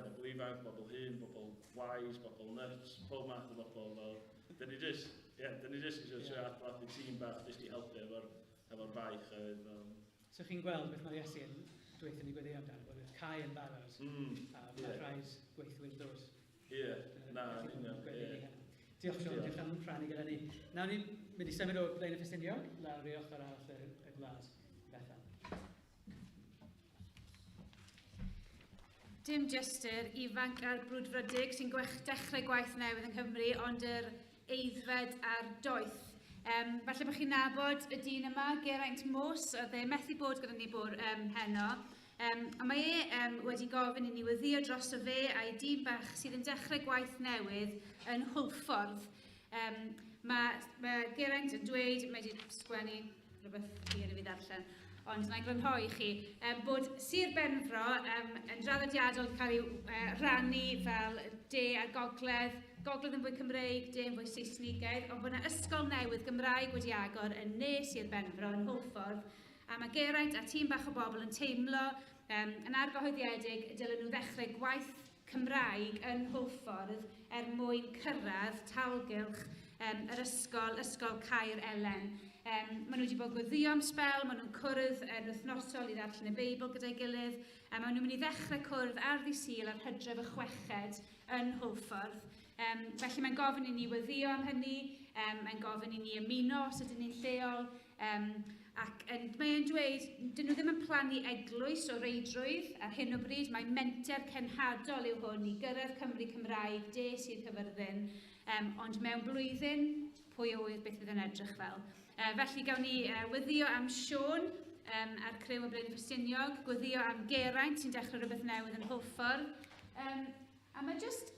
bobl ifanc, bobl hŷn, bobl wise, bobl nuts, pob math o bobl. Fel, dyn ni just, dyn ni just eisiau trio adeiladu tîm bach jyst i helpu efo'r baich hefyd. Fel. So chi'n gweld beth mae Iesu yn dweud ni gweddio amdano, bod y cae yn barod, a mae rhaid gweithwyr dod. Ie, na, yn union, ie. Diolch Siôn, diolch am rhannu gyda ni. Nawr ni'n mynd i symud o Blaenau Ffestiniog lawr i ochr arall y gwlad, Bethan. Dim jyst yr ifanc a'r brwdfrydig sy'n dechrau gwaith newydd yng Nghymru, ond yr aeddfed a'r doeth. Falle bod chi'n nabod y dyn yma, Geraint Morse, oedd e methu bod gyda ni heno. A mae e wedi gofyn i ni weddïo drosto fe a'i dîm bach sydd yn dechrau gwaith newydd yn Hwlffordd. Mae Geraint yn dweud, mae wedi sgwennu rhywbeth hir i fi ddarllen, ond na i grynhoi i chi, bod Sir Benfro yn draddodiadol cael ei rannu fel de a gogledd, gogledd yn fwy Cymreig, de yn fwy Saesnigaidd, ond bod yna ysgol newydd Gymraeg wedi agor yn ne Sir Benfro yn Hwlffordd, a mae Geraint a tîm bach o bobl yn teimlo yn argyhoeddiedig dylen nhw ddechrau gwaith Cymraeg yn Hwlffordd er mwyn cyrraedd talgylch yr ysgol, Ysgol Caer Elen. Maen nhw wedi bod gweddio am sbel, maen nhw'n cwrdd yn wythnosol i ddarllen y Beibl gyda'i gilydd, a maen nhw'n mynd i ddechrau cwrdd ar ddydd Sul ar Hydref y 6 yn Hwlffordd. Felly mae'n gofyn i ni weddïo am hynny, mae'n gofyn i ni ymuno os ydyn ni'n lleol, ac mae'n dweud, dyn nhw ddim yn plannu eglwys o reidrwydd ar hyn o bryd, mae menter cenhadol yw hwn i gyrraedd Cymru Cymraeg, de Sir Cyfyrddin, ond mewn blwyddyn, pwy a ŵyr beth fydd yn edrych fel. Felly gawn ni weddïo am Siôn a'r criw o Blaenau Ffestiniog, gweddïo am Geraint sy'n dechrau rhywbeth newydd yn Hwlffordd. A mae jyst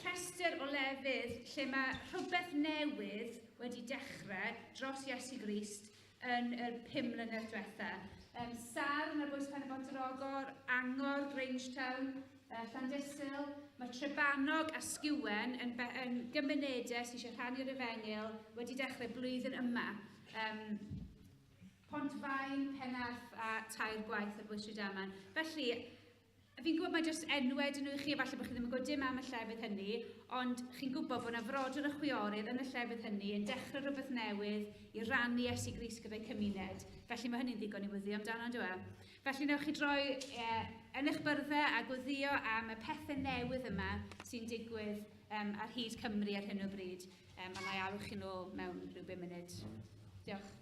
rhestr o lefydd lle mae rhywbeth newydd wedi dechrau dros Iesu Grist yn yr 5 mlynedd diwetha. Sarn ar bwys Pen-y-bont yr Ogor, Angor, Grangetown, Llandysul, mae Trebanog a Sgiwen yn gymunedau sydd eisiau rhannu'r efengyl wedi dechrau blwyddyn yma. Pontfaen, Penarth a Tair Gwaith ar bwys Rhydaman. Felly, fi'n gwybod mae jyst enwau dyn nhw i chi, falle bod chi ddim yn gwybod dim am y llefydd hynny, ond chi'n gwybod bod yna frodyr a chwiorydd yn y llefydd hynny yn dechrau rhywbeth newydd i rannu Iesu Grist gyda'i cymuned. Felly mae hynny'n ddigon i wyddio amdano, on'd yw e? Felly newch chi droi yn eich byrddau a gweddio am y pethau newydd yma sy'n digwydd ar hyd Cymru ar hyn o bryd. A na i alw chi nôl mewn rhyw 5 munud. Diolch.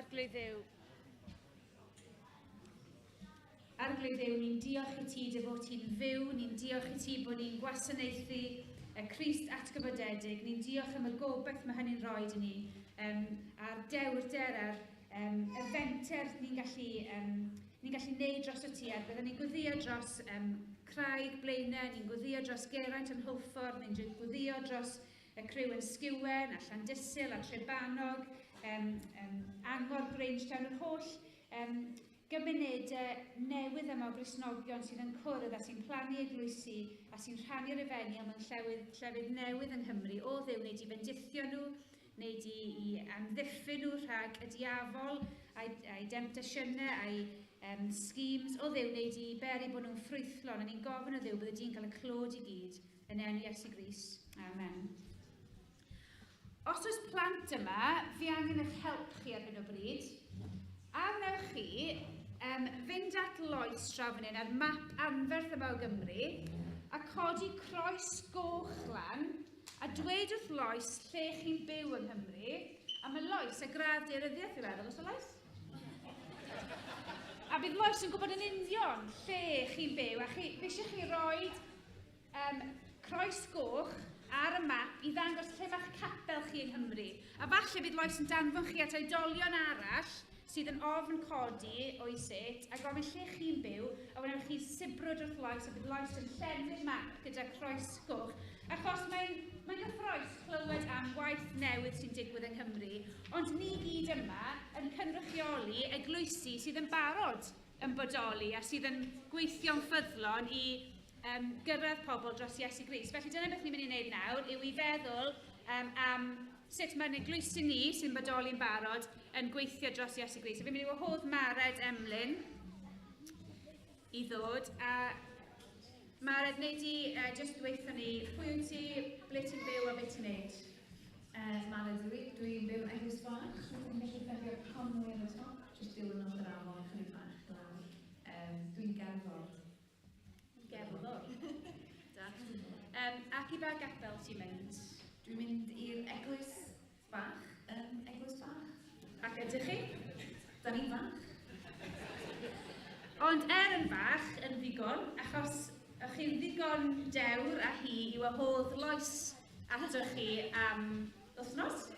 Arglwydd Dduw, Arglwydd Dduw, ni'n diolch i ti dy fod ti'n fyw, ni'n diolch i ti bod ni'n gwasanaethu y Crist atgyfodedig, ni'n diolch am y gobaith mae hynny'n rhoi i ni, a'r dewrder a'r y fenter ni'n gallu neud dros y ti, a byddwn ni'n gweddio dros Craig Blaenau, ni'n gweddio dros Geraint yn Hwlffordd, ni'n gweddio dros y criw yn Sgiwen a Llandysul a Trebanog, Angor, Grangetown, yr holl gymunedau newydd yma o Gristnogion sydd yn cwrdd a sy'n plannu eglwysi a sy'n rhannu'r efengyl mewn llefydd newydd yng Nghymru. O Dduw, wneud i fendithio nhw, wneud i amddiffyn nhw rhag y diafol a'i demtasiynau a'i schemes. O Dduw, wneud i beri bod nhw'n ffrwythlon, a ni'n gofyn o Dduw bydde di'n cael y clod i gyd yn enw Iesu Grist. Amen. Os oes plant yma, fi angen eich help chi ar hyn o bryd. A wnewch chi fynd at Lois draw fan hyn ar map anferth yma o Gymru a codi croes goch lan a dweud wrth Lois lle chi'n byw yng Nghymru. A mae Lois a gradd daearyddiaeth i feddwl, oes o Lois? A bydd Lois yn gwybod yn union lle chi'n byw, a fi eisiau chi roi croes goch ar y map i ddangos lle mae'ch capel chi yng Nghymru. A falle bydd Lois yn danfon chi at oedolion arall sydd yn ofn codi o'i set a gofyn lle chi'n byw, a wedyn chi sibrwd wrth Lois, a bydd Lois yn llenwi'r map gyda croes goch. Achos mae'n gyffrous clywed am waith newydd sy'n digwydd yng Nghymru, ond ni gyd yma yn cynrychioli eglwysi sydd yn barod yn bodoli a sydd yn gweithio'n ffyddlon i gyrraedd pobl dros Iesu Grist. Felly dyna beth ni'n mynd i wneud nawr, yw i feddwl am sut mae'n eglwysi ni sy'n bodoli'n barod yn gweithio dros Iesu Grist. Fi'n mynd i wahodd Mared Emlyn i ddod. A Mared, wnei di jyst dweutho ni pwy wyt ti, ble ti'n byw a beth ti'n neud? Mared ydw i, dwi'n byw yn Eglwys Fach, dwi'n gallu ffeindio Conwy ar y top, jyst dilyn off yr afon chydig bach lawr. Dwi'n gerddor. Gerddor. Da. Ac i ba gapel ti'n mynd? Dwi'n mynd i'r Eglwys Fach, Eglwys Fach. Ac ydych chi? Da ni'n fach. Ond er yn fach, yn ddigon, achos ych chi'n ddigon dewr a hi i wahodd Lois atoch chi am wythnos.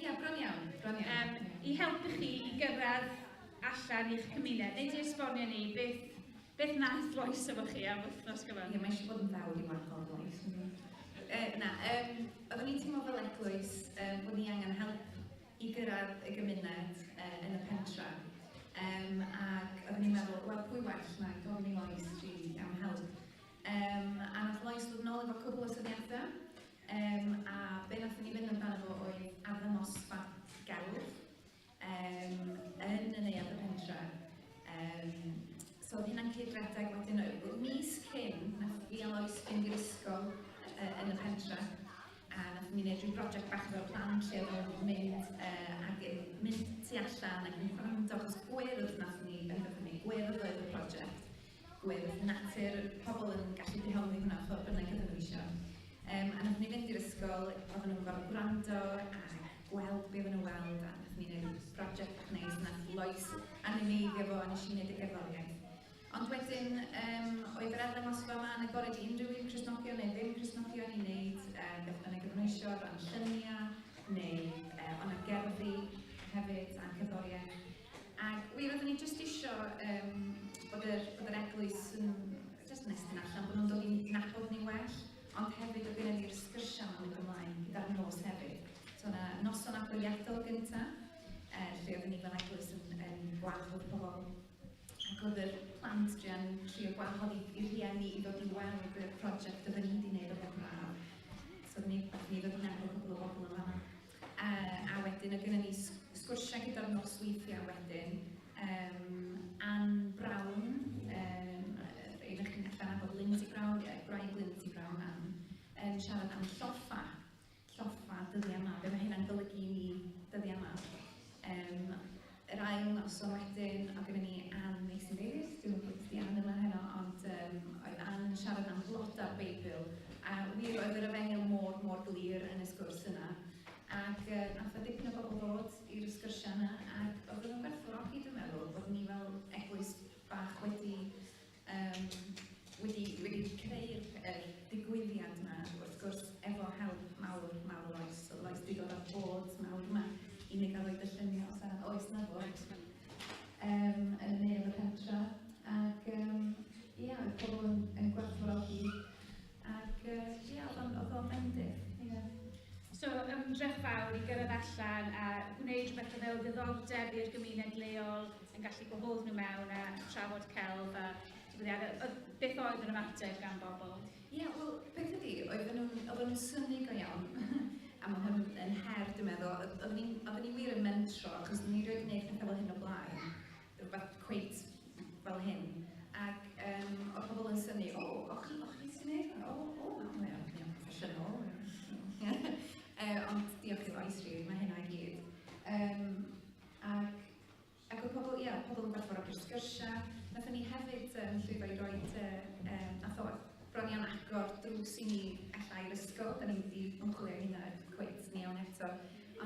Ie, bron iawn, bron iawn. I helpu chi i gyrraedd allan i'ch cymuned. Neu di esbonio ni beth nath Lois efo chi am wythnos gyfan? Ie, mae eisiau bod yn ddawr i wahodd Lois. Oeddwn ni'n teimlo fel eglwys bod ni angen help i gyrraedd y gymuned yn y pentra. Ac oeddwn ni'n meddwl, wel, pwy well na gofyn i Lois really am help. A nath Lois ddod nôl efo cwbl o syniadau. A be nathon ni fynd amdano fo oedd arddangosfa gelf yn y neuadd y pentra. So oedd hynna'n cyd-redeg wedyn, mis cyn, nath fi a Lois fynd i'r ysgol yn y pentra, a nath ni wneud rhyw brosiect bach efo'r plant lle oedd nhw'n mynd ac yn mynd tu allan ac yn gwrando, achos gwyrdd nath ni benderfynu, gwyrdd oedd y prosiect, gwyrdd natur, pobl yn gallu dehongli hwnna ffordd bynnag ydyn nhw eisiau. A nath ni fynd i'r ysgol, oedden nhw'n gorfod gwrando a gweld be oedden nhw'n weld, a nath ni wneud prosiect bach neis, nath Lois animeiddio fo, a nes i wneud y gerddoriaeth. Ond wedyn, oedd yr arddangosfa yma yn agored i unrhyw un Cristnogion neu ddim Cristnogion i wneud beth bynnag oedden nhw eisiau, ran lluniau, neu o'na gerddi hefyd a'n cerddoriaeth. Ac wir, oeddwn ni jyst isio bod yr eglwys yn jyst yn estyn allan, bod nhw'n dod i nabod ni well, ond hefyd oedd gennym ni'r sgyrsiau yma'n mynd ymlaen gyda'r nos hefyd. So o'na noson agoriadol gyntaf, lle oeddwn ni fel eglwys yn gwahodd pobl. Ac oedd yr plant druan trio gwahodd i rhieni i ddod i weld y prosiect oedden ni wedi gwneud o'r braf. So oedden ni ddod i nabod cwbl o bobl yn fan'na. A wedyn oedd gennym ni sgwrsiau gyda'r nosweithiau wedyn. Ann Brown, un o'ch chi'n allan nabod Lindsay Brown, gwraig Lindsay Brown, Ann, yn siarad am lloffa dyddiau yma, be mae hynna'n golygu i ni dyddiau yma. Yr ail noson wedyn, oedd gennym ni Ann Mason Davies, dwi'n gwybod bod Ann yma heno, ond oedd Ann yn siarad am floda'r Beibl, a wir oedd yr efengyl mor, mor glir yn y sgwrs yna. Ac nath o dipyn o bobl ddod i'r sgyrsiau yna, ac So, ymdrech fawr i gyrraedd allan a gwneud rhywbeth o fel ddiddordeb i'r gymuned leol, yn gallu gwahodd nhw mewn a trafod celf a digwyddiadau. Beth oedd yr ymateb gan bobl? Ie, yeah, wel, beth ydi, oedden nhw'n synnu go iawn. A mae hwn yn her, dwi'n meddwl. Oedden ni wir yn mentro, achos ni rioed gwneud pethau fel hyn o blaen, rhywbeth cweit fel hyn. Ac oedd pobl yn synnu, o, o, chi, o, chi sy'n gwneud hwn? O, o, mae'n proffesiynol. Ond diolch i Lois, really, mae hynna i gyd. Ac oedd pobl, ie, pobl yn gwerthfawrogi'r sgyrsiau. Nathon ni hefyd llwyddo i roi, nath o bron iawn agor drws i ni ella i'r ysgol. Da ni wedi ymchwilio hynna cweit yn iawn eto.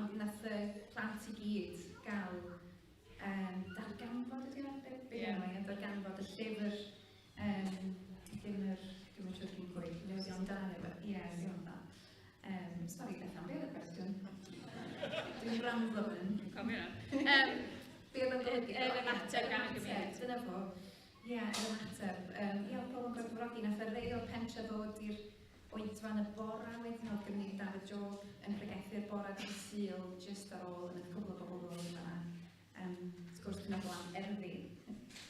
Ond nath y plant i gyd gael darganfod ydy o? Be yeah. Darganfod y llyfr, llyfr, dwi'n siŵr dwi'n pwy, newyddion da neu beth. Ie, newyddion da. Sorry, Bethan, be oedd y cwestiwn? Dwi'n ramblo fan. Dwi'n cofio hwnna. Be oedd yn golygu? Yr ymateb gan y gymuned. Dyna fo. Ie, yr ymateb. Ie, oedd pobl yn gwerthfawrogi. Nath y rei o'r pentre ddod i'r oedfa yn y bora wedyn, oedd gyda ni David Job yn pregethu'r bora dydd Sul, just ar ôl, yn y cwbl o bobl ddod yma. Sgwrs dwi'n meddwl am erddi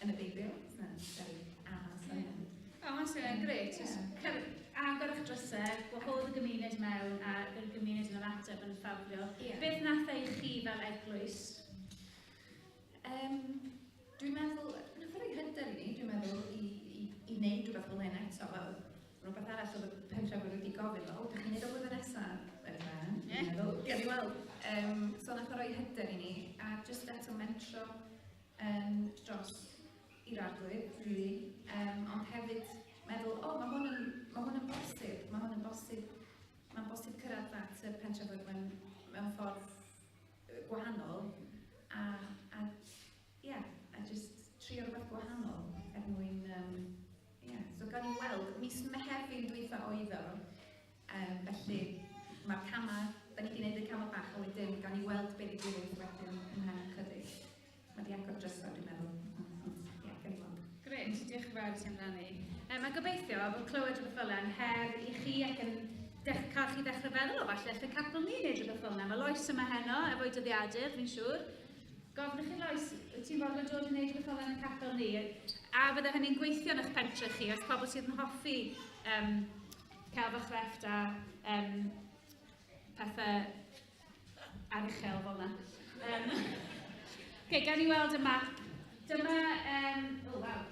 yn y Beibl. Very addas. O, mae'n swnio'n grêt. Yeah. Agor eich drysau, gwahodd y gymuned mewn a yr gymuned yn ymateb yn ffafriol. Yeah. Beth nath ei chi fel eglwys? Dwi'n meddwl, nath o roi hyder i ni, dwi'n meddwl, i wneud rhywbeth fel hyn eto. Fel, rhywbeth arall oedd y pentrefwyr wedi gofyn, o, ydych chi'n neud o blwyddyn nesaf? Dwi'n meddwl, gawn ni weld. So nath o roi hyder i ni, a just eto mentro dros i'r arglwydd, really. Ond hefyd meddwl, o, mae hwn yn bosib, mae hwn yn bosib, mae'n bosib cyrraedd at y pentrefwyr mewn ffordd gwahanol, a yeah, a just trio rhywbeth gwahanol er mwyn, yeah. So gawn ni weld, mis Mehefin dwytha oedd o, felly mae'r camau, da ni wedi gwneud y camau bach a wedyn gawn ni weld beth ddigwydd wedyn ymhen ychydig. Mae di agor drysau, dwi'n meddwl. Ond, ie, gawn ni weld. Grêt, diolch yn fawr i ti amdani. Mae gobeithio bod clywed rhywbeth fel yna'n her i chi ac yn cael chi ddechrau feddwl o falle alle capel ni wneud rhywbeth fel yna. Mae Lois yma heno efo'i dyddiadur, fi'n siŵr. Gofyn chi Lois, wyt ti'n fodlon dod i wneud rhywbeth fel yna yn y capel ni? A fydde hynny'n gweithio yn eich pentre chi, os pobl sydd yn hoffi celf a chrefft a pethau aruchel fel yna. Okay, gawn ni weld y map. Dyma, oh, wow.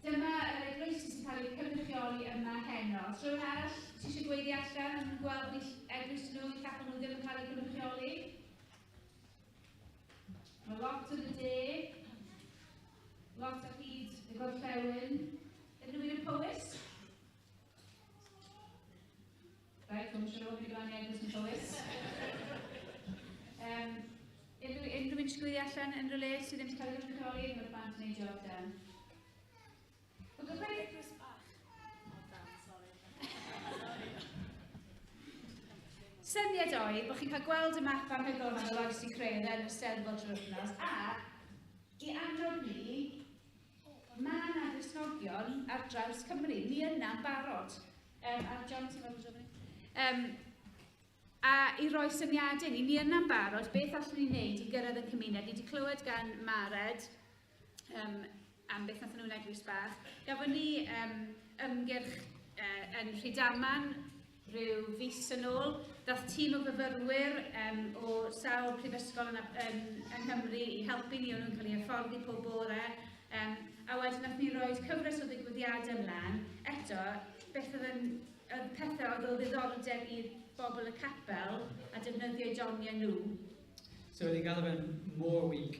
Dyma yr eglwysi sy'n cael eu cynrychioli yma heno. Os rhywun arall ti eisiau gweiddi allan yn gweld bod eu eglwys nhw, eu capel nhw ddim yn cael eu cynrychioli? Mae lot yn y de, lot ar hyd y gorllewin. Ydyn nhw'n yn Powys? Reit, dwi'n siŵr bod fi gyda eglwys yn Powys. Unrhyw un eisiau gweiddi allan unrhyw le sydd ddim wedi cael ei gynrychioli? Mae'r band yn neud job da. Wel, gobeithio. Eglwys bach. O, dan, sorry. Syniad oedd bod chi'n cael gweld y map anhygoel yma fel Lois 'di creu yn y Steddfod drwy'r wythnos, a i annog ni, mae yna Gristnogion ar draws Cymru. Ni yna'n barod. A John, ti'n meddwl dod fyny? A i roi syniadau ni, ni yna'n barod, beth allwn ni wneud i gyrraedd y cymuned. Ni wedi clywed gan Mared am beth nath nhw'n eglwys bach. Gafon ni ymgyrch yn Rhydaman rhyw fis yn ôl. Dath tîm o fyfyrwyr o sawl prifysgol yn Nghymru i helpu ni, o'n nhw'n cael eu hyfforddi pob bore. A wedyn nath ni roi cyfres o ddigwyddiadau ymlaen. Eto, beth oedd yn, oedd pethau oedd o ddiddordeb i'r bobl y capel a defnyddio eu doniau nhw. So ni'n galw fe'n More Week,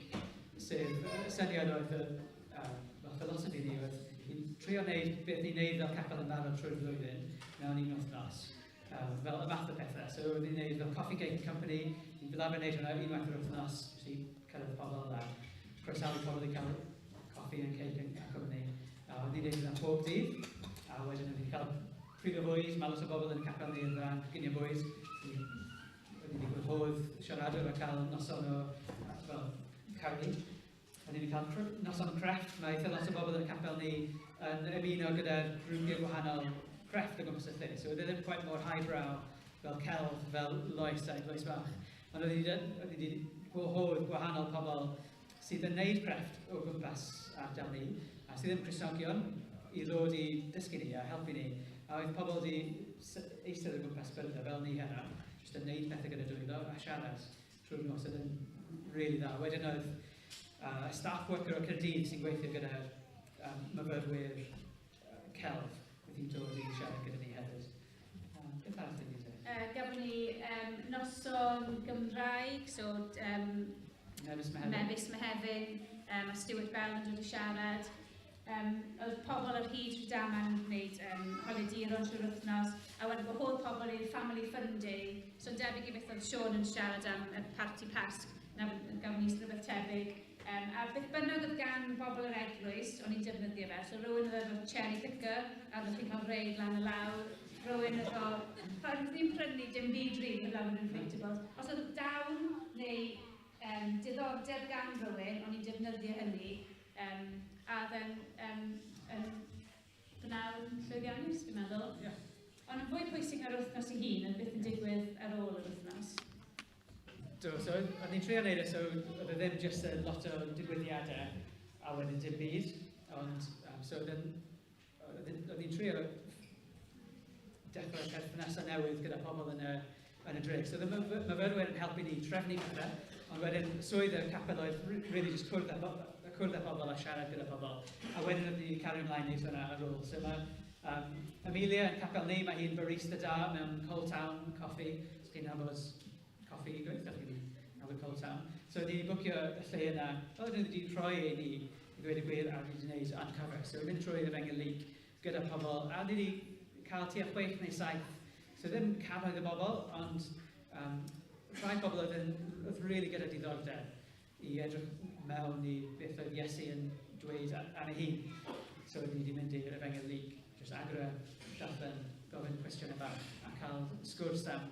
sef syniad oedd y fel philosophy ni oedd ni'n trio wneud beth ni'n neud fel capel yn barod trwy'r flwyddyn mewn un wythnos. Fel y math o pethau. So ni'n neud fel Coffee Cake Company, ni'n fel arfer wneud hwnna unwaith yr wythnos, jyst i cyrraedd pobl a croesawu pobl i cael coffi and cake and cwmni. A ni'n neud hwnna pob dydd, a wedyn ni'n cael pryd o fwyd, mae lot o bobl yn y capel ni yn dda ginio bwyd. Wedi ni gwahodd siaradwr a cael noson o fel curry. A ni wedi cael noson crefft, mae eitha lot o bobl yn y capel ni yn ymuno gyda'r grwpiau gwahanol crefft o gwmpas y lle. So oedd e ddim quite mor highbrow. fel celf, fel Lois a Eglwys Bach. Ond oedd ni wedi gwahodd gwahanol pobl sydd yn neud crefft o gwmpas ardal ni, a sydd ddim Cristnogion, i ddod i dysgu ni a helpu ni. A oedd pobl wedi eistedd o gwmpas byrddau fel ni heno, jyst yn neud pethau gyda dwylo a siarad trwy'r nos, oedd yn really dda. Wedyn oedd staff worker o Caerdydd sy'n gweithio gyda myfyrwyr celf wedi dod i siarad gyda ni hefyd. Beth arall ydyn ni'n dweud? Gafon ni noson Gymraeg, so Mefus Mehefin, Mefus Mehefin, a Stuart Bell yn dod i siarad. Oedd pobl ar hyd Rhydaman yn gwneud holiaduron trwy'r wythnos, a wedyn gwahodd pobl i'r Family Fun Day, so yn debyg i beth oedd Siôn yn siarad am y parti Pasg, na gafon ni rhywbeth tebyg. A beth bynnag oedd gan bobl yr eglwys, o'n i'n defnyddio fe, so rhywun oedd efo cherry picker, a oeddech chi'n cael reid lan y lawr, rhywun efo, ddim prynu dim byd rili, heblaw yn inflatables. Os oedd dawn neu diddordeb gan rhywun, o'n i'n defnyddio hynny, a oedd yn bnawn llwyddiannus, fi'n meddwl. Yeah. Ond yn fwy pwysig na'r wythnos ei hun, oedd beth yn digwydd ar ôl yr wythnos. Do, so oedd ni'n trio neud e, so oedd e ddim jyst yn lot o digwyddiadau a wedyn dim byd, ond so oedd ni'n trio dechrau perthnasau newydd gyda pobl yn y dref. So oedd y myfyrwyr yn helpu ni trefnu pethau, ond wedyn swydd y capel oedd really just cwrdd â pobl a siarad gyda pobl. A wedyn oedd ni'n cario ymlaen neud hwnna ar ôl. So mae Amelia yn capel ni, mae hi'n barista da mewn Cold Town Coffee. So chi'n nabod coffi, gweithio chi'n nabod Cold Town. So ni wedi bwcio y lle yna, fel ydyn ni wedi rhoi i ni, i ddweud y gwir, a ni wedi gwneud uncover. So we'n mynd trwy Efengyl Luc gyda pobl, a ni wedi cael tua 6 neu 7. So ddim cannoedd o bobl, ond rhai pobl oedd really gyda diddordeb i edrych mewn i beth oedd Iesu yn dweud am ei hun. So ni wedi mynd i'r Efengyl Luc, jyst agor y darllen, gofyn cwestiynau bach, a cael sgwrs am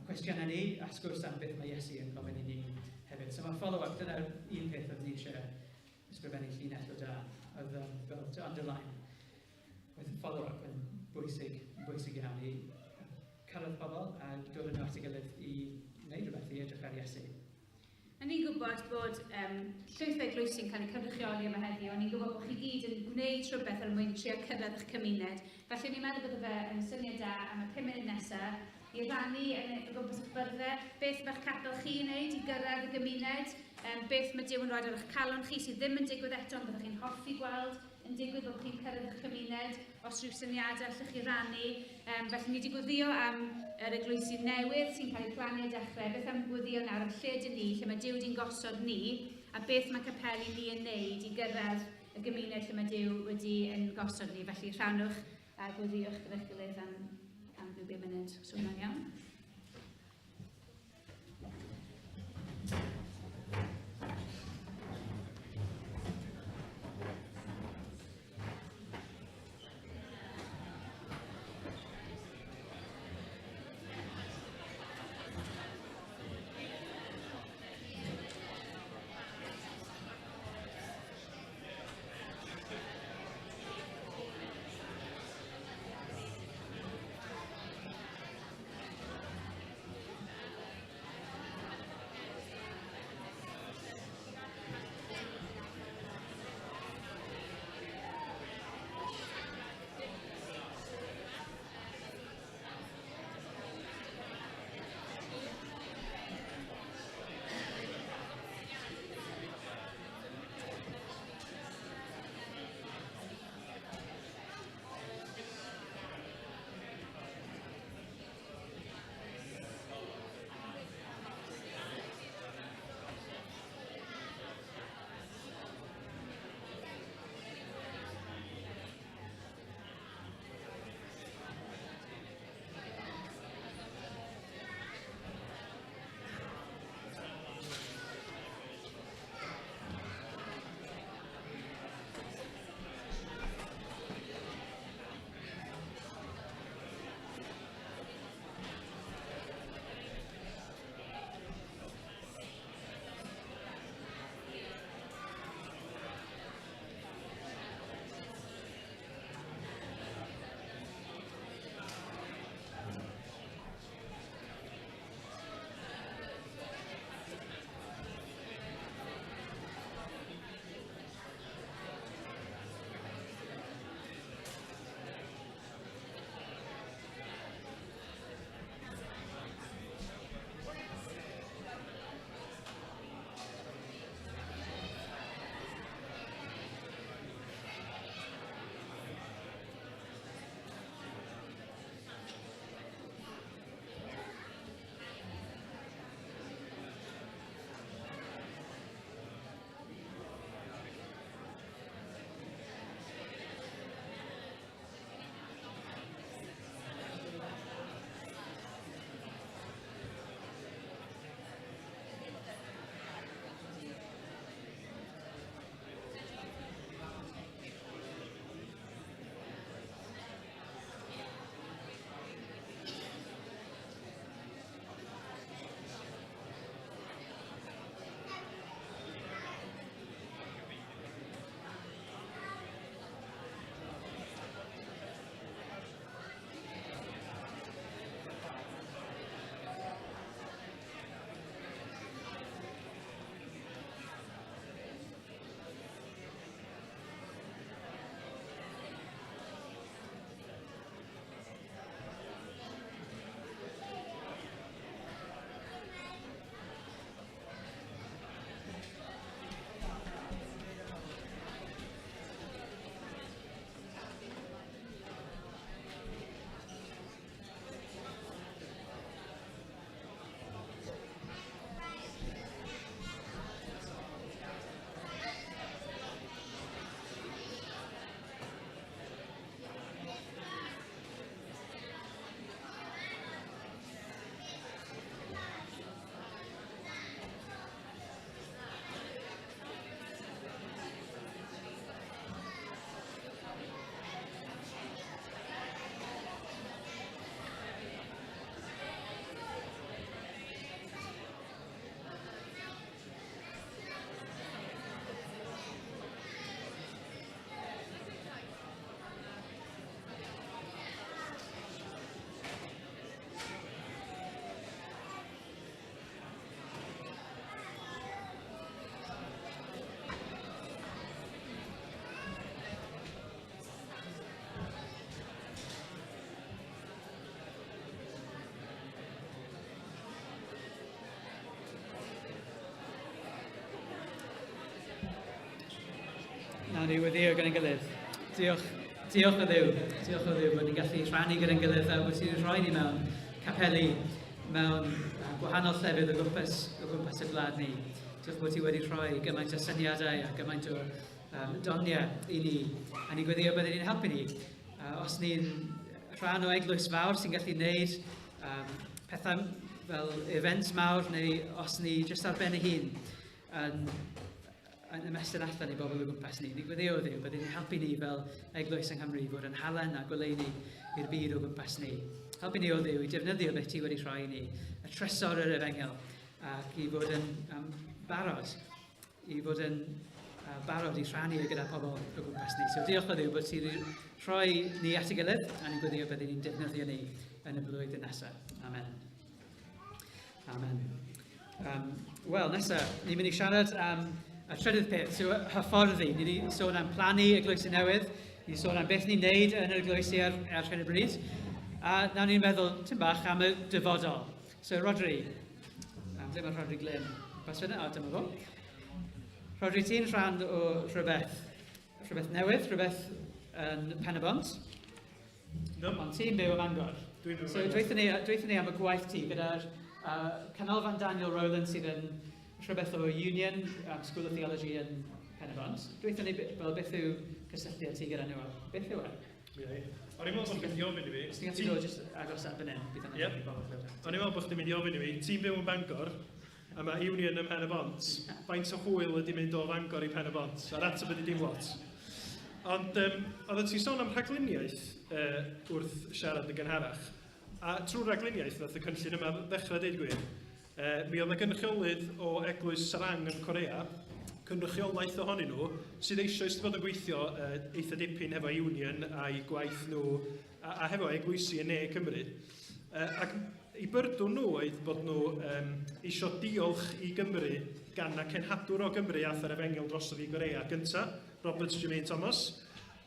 cwestiynau ni, a sgwrs am beth mae Iesu yn gofyn i ni hefyd. So mae follow-up, dyna'r un peth oedd ni eisiau ysgrifennu llinell o da, oedd fel to underline. Oedd follow-up yn bwysig iawn i cyrraedd pobl a dod yn at ei gilydd i wneud rhywbeth i edrych ar Iesu. A ni'n gwybod bod llwyth o eglwysi'n cael eu cynrychioli yma heddiw, a ni'n gwybod bod chi gyd yn gwneud rhywbeth er mwyn trio cyrraedd eich cymuned. Felly ni'n meddwl bod fe yn syniad da am y 5 munud nesaf i rannu yn y gwmpas eich byrddau beth mae'ch capel chi'n wneud i gyrraedd y gymuned, beth mae Duw yn rhoi ar eich calon chi sydd ddim yn digwydd eto, ond byddwch chi'n hoffi gweld yn digwydd bod chi'n cyrraedd eich cymuned, os rhyw syniadau allwch chi rannu. Felly ni wedi gweddio am yr eglwysi newydd sy'n cael eu plannu a dechrau. Beth am gweddio nawr am lle dyn ni, lle mae Duw wedi'n gosod ni, a beth mae capeli ni yn wneud i gyrraedd y gymuned lle mae Duw wedi yn gosod ni. Felly rhannwch a gweddiwch gyda'ch gilydd am ryw 5 munud. So hwnna'n iawn. Nawn ni weddio gyda'n gilydd. Diolch, diolch o Dduw. Diolch o Dduw bod ni'n gallu rhannu gyda'n gilydd a bod ti'n rhoi ni mewn capeli, mewn gwahanol llefydd o gwmpas, o gwmpas y gwlad ni. Diolch bod ti wedi rhoi gymaint o syniadau a gymaint o um, doniau i ni. A ni'n gweddio byddwn ni'n helpu ni. Os ni'n rhan o eglwys fawr sy'n gallu gwneud um, pethau fel events mawr neu os ni jyst ar ben ei hun yn, yn ymestyn allan i bobl o gwmpas ni. Ni'n gweddio Dduw, byddwn ni'n helpu ni fel eglwys yng Nghymru i fod yn halen a goleuni i'r byd o gwmpas ni. Helpu ni o Dduw i defnyddio beth ti wedi rhoi i ni, y trysor yr efengyl, ac i fod yn um, barod, i fod yn uh, barod i rhannu e gyda pobl o gwmpas ni. So diolch o Dduw bod ti wedi rhoi ni at ei gilydd, a ni'n gweddio byddwn ni'n defnyddio ni yn y blwyddyn nesaf. Amen. Amen. Um, Wel, nesaf, ni'n mynd i siarad am y trydydd peth, so hyfforddi. Ni wedi sôn am plannu eglwysi newydd, ni wedi sôn am beth ni'n neud yn yr eglwysi ar, ar hyn o bryd. A nawr ni'n meddwl, tym bach, am y dyfodol. So, Rodri, um, ble mae Rodri Glyn? Bas fyna? O, dyma fo. Rodri, ti'n rhan o rhywbeth, rhywbeth newydd, rhywbeth yn Pen-y-bont. No. Ond ti'n byw ym Mangor. Dwi'n byw So, dweithio ni, dweithio ni am y gwaith ti gyda'r Canolfan Daniel Rowland sydd yn rhywbeth o Union, School of Theology yn Pen-y-bont. Dweithio ni fel beth yw cysylltiad ti gyda nhw a beth yw e? Ie. O'n i'n meddwl bod chdi'n mynd i ofyn i fi. Os ti'n gallu dod jyst agos at fan hyn, bydd hynny'n helpu bobl clywed. O'n i'n meddwl bod chdi'n mynd i ofyn i fi. Ti'n byw yn Bangor, a mae Union ym Mhen-y-bont. Faint o hwyl ydy mynd o Fangor i Pen-y-bont? A'r ateb ydy dim lot. Ond um, oeddet ti'n sôn am rhagluniaeth uh, wrth siarad yn gynharach. A trwy ragluniaeth nath y cynllun yma ddechrau deud gwir. Uh, mi oedd yna gynrychiolydd o Eglwys Sarang yn Corea, cynrychiolaeth ohonyn nhw, sydd eisoes wedi bod yn gweithio uh, eitha dipyn hefo Union a'i gwaith nhw, a, a hefo eglwysi yn ne Cymru. Uh, ac Eu byrdwn nhw oedd bod nhw um, eisio diolch i Gymru gan na cenhadwr o Gymru ath yr efengyl drosodd i Gorea gynta, Robert Jermaine Thomas.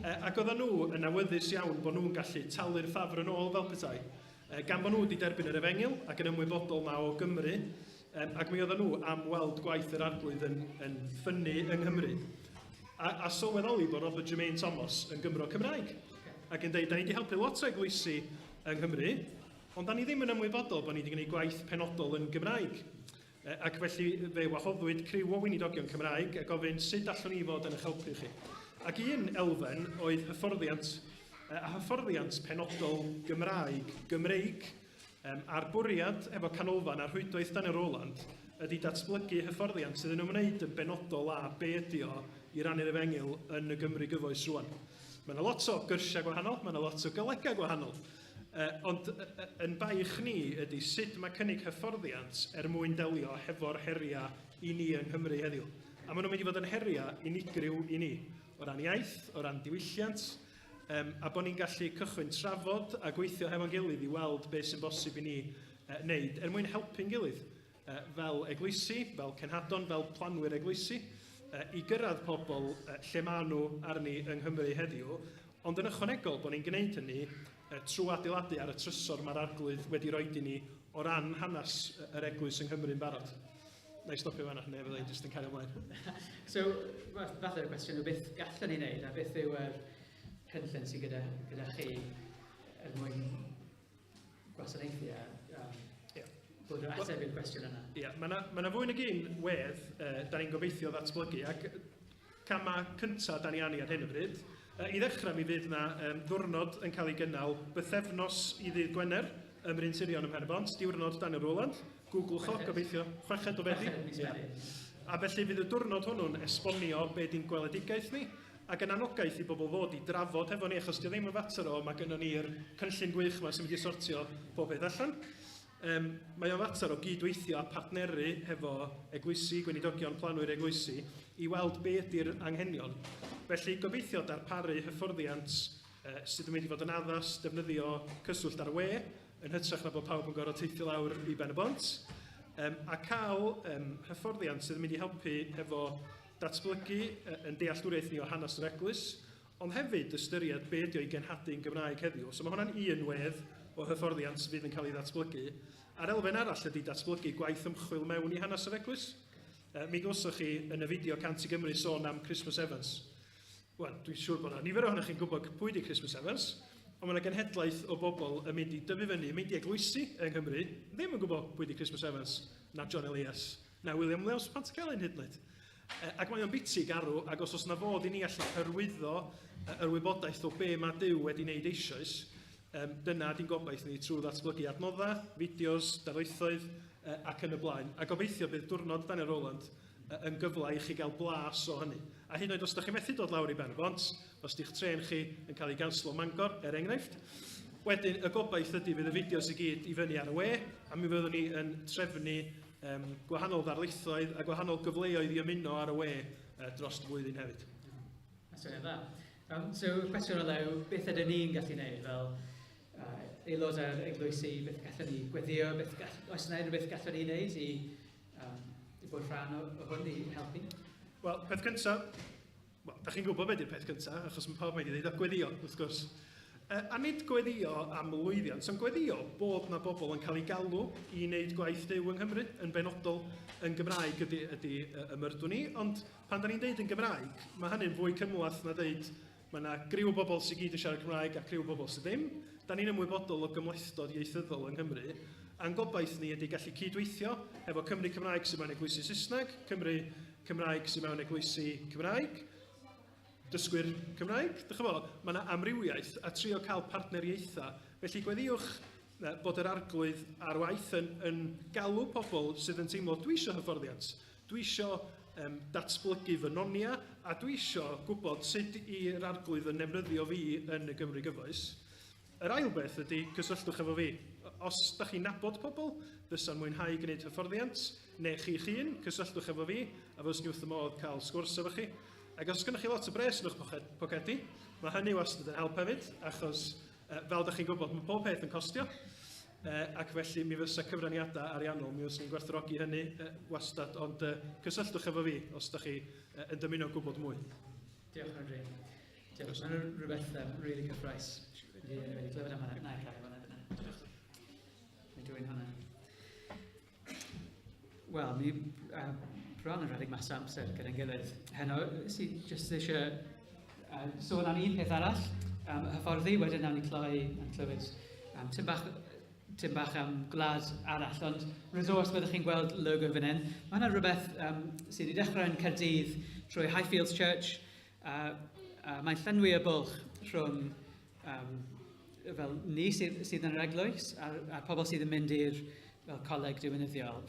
E, ac oedden nhw yn awyddus iawn bod nhw'n gallu talu'r ffafr yn ôl fel petai. E, gan bod nhw wedi derbyn yr efengyl ac yn ymwybodol ma o Gymru, um, ac mi oedden nhw am weld gwaith yr arglwydd yn, yn ffynnu yng Nghymru. A, a sylweddoli bod Robert Jermaine Thomas yn Gymro Cymraeg. Ac yn dweud, da ni wedi helpu lot o eglwysi yng Nghymru, Ond da ni ddim yn ymwybodol bod ni wedi gwneud gwaith penodol yn Gymraeg. Ac felly fe wahoddwyd criw o weinidogion Cymraeg a gofyn sut allwn ni fod yn eich helpu chi. Ac un elfen oedd hyfforddiant, a hyfforddiant penodol Gymraeg, Gymreig, a'r bwriad efo canolfan a rhwydwaith Daniel Rowland ydy datblygu hyfforddiant sydd yn ymwneud yn benodol â be ydy o i rannu'r efengyl yn y Gymru gyfoes rwan. Mae yna lot o gyrsiau gwahanol, mae yna lot o golegau gwahanol. Ond yn baich ni ydy sut mae cynnig hyfforddiant er mwyn delio hefo'r heriau i ni yng Nghymru heddiw. A maen nhw'n mynd i fod yn heriau unigryw i ni, o ran iaith, o ran diwylliant, um, a bod ni'n gallu cychwyn trafod a gweithio hefo'n gilydd i weld beth sy'n bosib i ni uh, wneud er mwyn helpu'n gilydd uh, fel eglwysi, fel cenhadon, fel planwyr eglwysi, uh, i gyrraedd pobl uh, lle maen nhw arni yng Nghymru heddiw, ond yn ychwanegol bod ni'n gwneud hynny trwy adeiladu ar y trysor mae'r Arglwydd wedi rhoi i ni o ran hanes yr eglwys yng Nghymru'n barod. Na i stopio fanna, neu fydda i jyst yn cario ymlaen. So, falle'r cwestiwn yw beth gallwn ni wneud a beth yw'r cynllun sydd gyda, gyda chi er mwyn gwasanaethu a um, yeah. bod yn ateb i'r cwestiwn yna? Ie, yeah, mae yna ma fwy nag un wedd uh, da ni'n gobeithio ddatblygu ac camau cyntaf da ni arni ar hyn o bryd. I ddechrau, mi fydd yna um, ddwrnod yn cael ei gynnal bythefnos i ddydd Gwener ym Mryn Tirion ym Mhen-y-bont, diwrnod Daniel Rowland. Googlwch o, gobeithio, chweched o Fedi. Yeah. A felly fydd y diwrnod hwnnw'n esbonio be di'n gweledigaeth ni, ac yn anogaeth i bobl ddod i drafod hefo ni, achos dio ddim yn fater o, mae gynnon ni'r cynllun gwych yma sy'n mynd i sortio pob peth allan. Um, mae o'n fater o gydweithio a partneru hefo eglwysi, gweinidogion, planwyr eglwysi, i weld be ydy'r anghenion. Felly gobeithio darparu hyfforddiant uh, sydd yn mynd i fod yn addas, defnyddio cyswllt ar y we, yn hytrach na bod pawb yn gorfod teithio lawr i Ben y Bont, um, a cael um, hyfforddiant sydd yn mynd i helpu hefo datblygu yn dealltwriaeth ni o hanes yr eglwys, ond hefyd ystyried be ydy o'i genhadu yn Gymraeg heddiw. So mae hwnna'n un wedd o hyfforddiant fydd yn cael ei ddatblygu. A'r elfen arall ydy datblygu gwaith ymchwil mewn i hanes yr eglwys. Mi glywsoch chi yn y fideo Cant i Gymru sôn am Christmas Evans. Wel, dwi'n siŵr bod yna nifer ohonoch chi'n gwybod pwy di Christmas Evans, ond mae yna genhedlaeth o bobl yn mynd i dyfu fyny, yn mynd i eglwysi yng Nghymru, ddim yn gwybod pwy di Christmas Evans, na John Elias, na William Williams Pantycelyn hyd yn oed. Ac mae o'n biti garw, ac os oes na fodd i ni allu hyrwyddo yr wybodaeth o be mae Duw wedi wneud eisoes, dyna di'n gobaith ni trwy ddatblygu adnoddau, fideos, darlithoedd ac yn y blaen. A gobeithio bydd diwrnod Daniel Rowland yn gyfle i chi gael blas o hynny. A hyd yn oed os ydych chi'n methu dod lawr i Ben y Bont, os di'ch trên chi yn cael ei ganslo Mangor, er enghraifft, wedyn y gobaith ydy fydd y fideos i gyd i fyny ar y we, a mi fyddwn ni yn trefnu um, gwahanol ddarlithoedd a gwahanol gyfleoedd i ymuno ar y we dros y flwyddyn hefyd. Mae'n swnio'n dda. So, cwestiwn o lew, beth ydyn ni'n gallu gwneud fel aelodau'r eglwysi, beth gallwn ni gweddio, beth gall, oes yna unrhyw beth gallwn ni wneud i, i bod rhan o, o hwn i helpu? Wel, peth cyntaf, wel, da chi'n gwybod beth yw'r peth cyntaf, achos mae pawb wedi dweud, o, gweddio, wrth gwrs. A nid gweddio am lwyddiant, ond gweddio bod na bobl yn cael eu galw i wneud gwaith Duw yng Nghymru, yn benodol yn Gymraeg ydy, ydy ymyrdwn ni, ond pan da ni'n deud yn Gymraeg, mae hynny'n fwy cymhleth na deud mae yna griw o bobl sydd gyd yn siarad Cymraeg a criw o bobl sydd ddim. Da ni'n ymwybodol o gymhlethdod ieithyddol yng Nghymru, a'n gobaith ni ydy gallu cydweithio efo Cymru Cymraeg sydd mewn eglwysi Saesneg, Cymru Cymraeg sydd mewn eglwysi Cymraeg, dysgwyr Cymraeg. Dych chi'n mae yna amrywiaeth a trio cael partneriaethau. Felly gweddiwch bod yr arglwydd ar waith yn, yn galw pobl sydd yn teimlo dwi eisiau hyfforddiant, dwi eisiau um, datblygu fy nonia a dwi eisiau gwybod sut i'r arglwydd yn nefnyddio fi yn y Gymru gyfoes. Yr ail beth ydy cysylltwch efo fi. Os da chi'n nabod pobl, fysa'n mwynhau gwneud hyfforddiant, neu chi'ch hun, cysylltwch efo fi, a fyswn i wrth y modd cael sgwrs efo chi. Ac os gennych chi lot o bres yn eich pocedi, mae hynny wastad yn help hefyd, achos fel da chi'n gwybod, mae pob peth yn costio, ac felly mi fysa cyfraniadau ariannol, mi fyswn i'n gwerthfawrogi hynny wastad, ond cysylltwch efo fi os da chi yn dymuno gwybod mwy. Diolch, Andrew. Diolch. Mae'n rhywbeth really cyffrous. Wedi wedi clywed am hwnna. Na, i cael hwnna dyna. Mae'n dwy'n hwnna. Wel, ni bron yn rhedeg mas o amser gyda'n gilydd. Heno, si jyst eisiau sôn am un peth arall, hyfforddi, wedyn nawn ni cloi yn clywed um, bach, tim bach am gwlad arall, ond resource byddwch chi'n gweld logo fan hyn. Mae hwnna'n rhywbeth sydd wedi dechrau yn Caerdydd trwy Highfields Church. Mae'n llenwi y bwlch rhwng fel ni sydd, sydd yn yr eglwys a'r, a'r pobl sydd yn mynd i'r fel coleg diwinyddiol,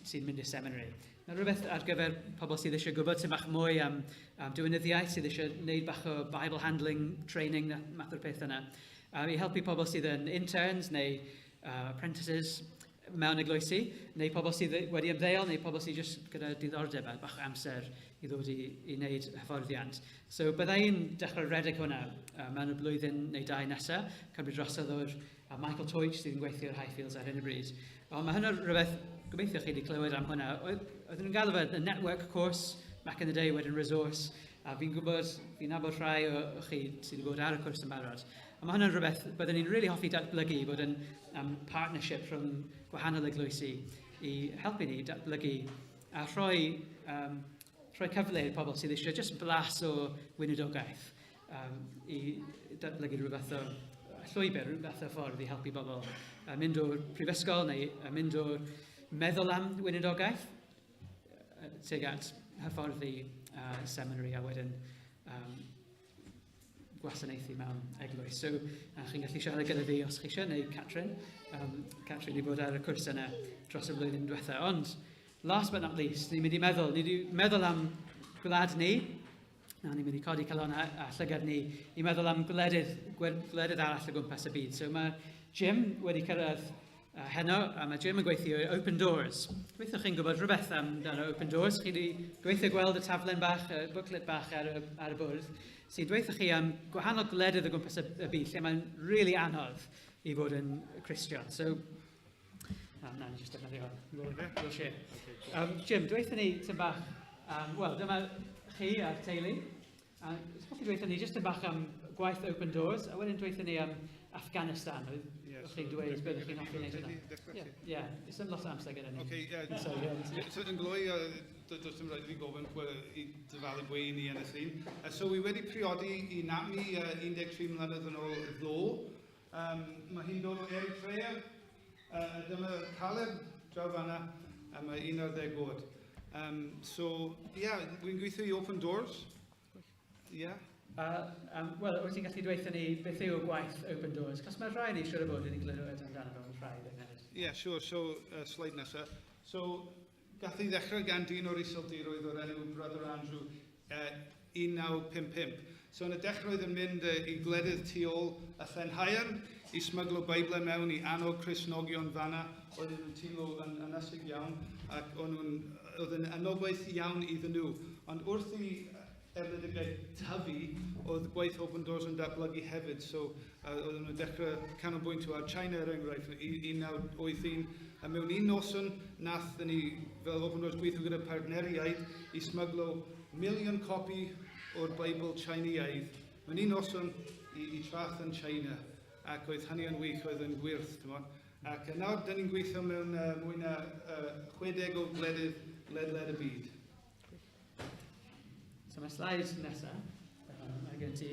sy'n mynd i'r seminary. Mae rhywbeth ar gyfer pobl sydd eisiau gwybod sy'n bach mwy am, am diwinyddiaeth, sydd eisiau gwneud bach o Bible handling training, math o'r peth yna. I helpu pobl sydd yn interns neu apprentices mewn eglwysi, neu pobl sydd wedi ymddeol, neu pobl sydd jyst gyda diddordeb a bach o amser i ddod i, i wneud hyfforddiant. So bydda i'n dechrau redeg hwnna mewn y blwyddyn neu dau nesaf, cymryd drosodd o'r Michael Toich sydd yn gweithio ar Highfields ar hyn o bryd. Ond mae hynna rhywbeth, gobeithio chi wedi clywed am hwnna. Oedden nhw'n galw fe the network course back in the day, wedyn resource, a fi'n gwybod, fi'n nabod rhai o, o chi sydd wedi bod ar y cwrs yn barod. A mae hwnna'n rhywbeth byddwn ni'n really hoffi datblygu, bod yn partnership rhwng gwahanol eglwysi i helpu ni datblygu a rhoi, rhoi cyfle i'r pobl sydd eisiau just blas o weinidogaeth i datblygu rhywbeth o llwybr, rhywbeth o ffordd i helpu bobl mynd o'r prifysgol neu mynd o'r meddwl am weinidogaeth tuag at hyfforddi seminary a wedyn gwasanaethu mewn eglwys. So, chi'n gallu siarad gyda fi os chi eisiau, neu Catrin. Catrin i bod ar y cwrs yna dros y blwyddyn diwetha. Ond, last but not least, ni'n mynd i meddwl, ni'n mynd i meddwl am gwlad ni, na, ni'n mynd i codi calon a, a llygad ni i meddwl am gwledydd, gwledydd arall o gwmpas y byd. So mae Jim wedi cyrraedd heno, a mae Jim yn gweithio i Open Doors. Gobeithio chi'n gwybod rhywbeth amdano Open Doors. Chi wedi gobeithio gweld y taflen bach, y booklet bach ar y, ar y bwrdd, sy'n dweud chi am gwahanol gwledydd o gwmpas y, y byd, lle mae'n really anodd i fod yn Christian. So, na, ni jyst defnyddio hwn. We'll, we'll share. Jim, dweud ni tym bach, wel, dyma chi a'r teulu. A uh, gallu dweud ni jyst yn bach am gwaith Open Doors, a wedyn dweud ni am Afghanistan. Ie. Yeah, chi'n dweud beth chi'n hoffi wneud hwnna. Dechrau Ie, ti. yeah, it's lot o amser gyda ni. Okay, yeah. So, yeah. So, yn gloi, does dim rhaid i fi gofyn pwy i dyfalu bwy ni yn y llun. So, wi wedi priodi i Nami 13 mlynedd yn ôl ddo. Mae hi'n dod o Eritrea. Dyma Caleb draw fanna, a mae 11 oed. So, yeah, wy'n gweithio i Open Doors. Yeah. Wel, wyt ti'n gallu dweud ni beth yw gwaith Open Doors? Cos mae rhai ni siŵr o fod wedi glywed amdano fe, ond rhai ddim hefyd. Yeah, sure. So, slide nesaf. So, gath ei ddechrau gan dyn o'r Iseldiroedd o'r enw Brother Andrew, 1955. So, yn y dechrau oedd yn mynd i gwledydd tu ôl y Llen Haearn i smyglo Beiblau mewn i annog Cristnogion fanna. Oedden nhw'n teimlo yn ynysig iawn ac o'n nhw'n, oedd yn anogaeth iawn iddyn nhw. Ond wrth i erledigaeth tyfu, oedd gwaith Open Doors yn datblygu hefyd. So, oedden nhw'n dechrau canolbwyntio ar China, er enghraifft, 1981. A mewn un noson, nath ni fel Open Doors gweithio gyda partneriaid i smyglo 1,000,000 copi o'r Beibl Chinaidd mewn un noson i traeth yn China. Ac oedd hynny yn wych, oedd yn gwyrth, ti'n. Ac nawr, dyn ni'n gweithio mewn mwy na 60 o gwledydd ledled y byd. So mae slide nesaf, mae gen ti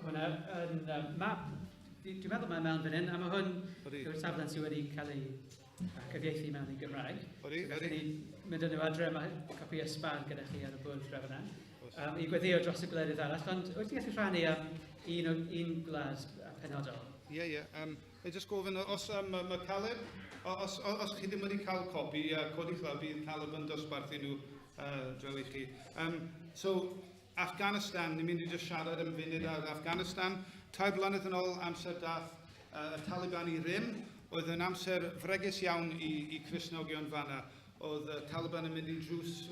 hwnna yn map, dwi'n meddwl mae mewn fan hyn, a mae hwn yw'r taflen sydd wedi cael ei cyfieithu mewn i Gymraeg. Odi, So gallwn odi. ni mynd â nhw adre, mae copi sbâr gyda chi ar y bwrdd draw fyna. I gweddio dros y gwledydd arall, ond wyt ti'n gallu rhannu am un gwlad penodol? Ie, ie. I just gofyn, os mae Caleb, os chi ddim wedi cael copi, codi llaw, bydd Caleb yn dosbarthu nhw draw i chi. So, Afghanistan, ni'n mynd i just siarad am funud ar Afghanistan. 3 blynedd yn ôl, amser dath y Taliban i rym, oedd yn amser fregus iawn i Cristnogion fanna. Oedd y Taliban yn mynd o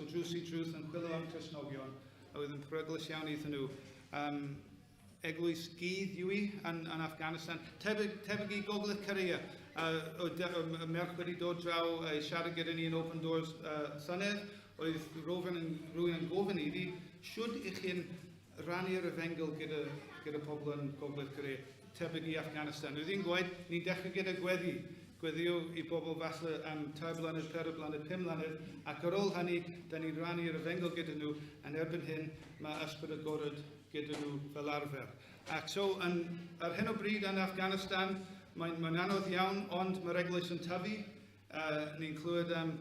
drws i drws yn chwilio am Cristnogion, a oedd yn peryglus iawn iddyn nhw. Eglwys gudd yw i yn Afghanistan. Tebyg i Gogledd Korea. Oedd y merch wedi dod draw i siarad gyda ni yn Open Doors llynedd. Oedd rhywun yn gofyn iddi, siwd i chi'n rannu'r efengyl gyda pobl yn Gogledd Korea, tebyg i Afghanistan? Oedd hi'n gweud, ni'n dechrau gyda gweddi. Gweddio i bobl falle am 3 blynedd, 4 blynedd, 5 mlynedd, ac ar ôl hynny, da ni'n rannu'r efengyl gyda nhw, ac erbyn hyn, mae ysbryd agored gyda nhw fel arfer. Ac so, ar hyn o bryd yn Afghanistan, mae'n anodd iawn, ond mae'r eglwys yn tyfu. Ni'n clywed am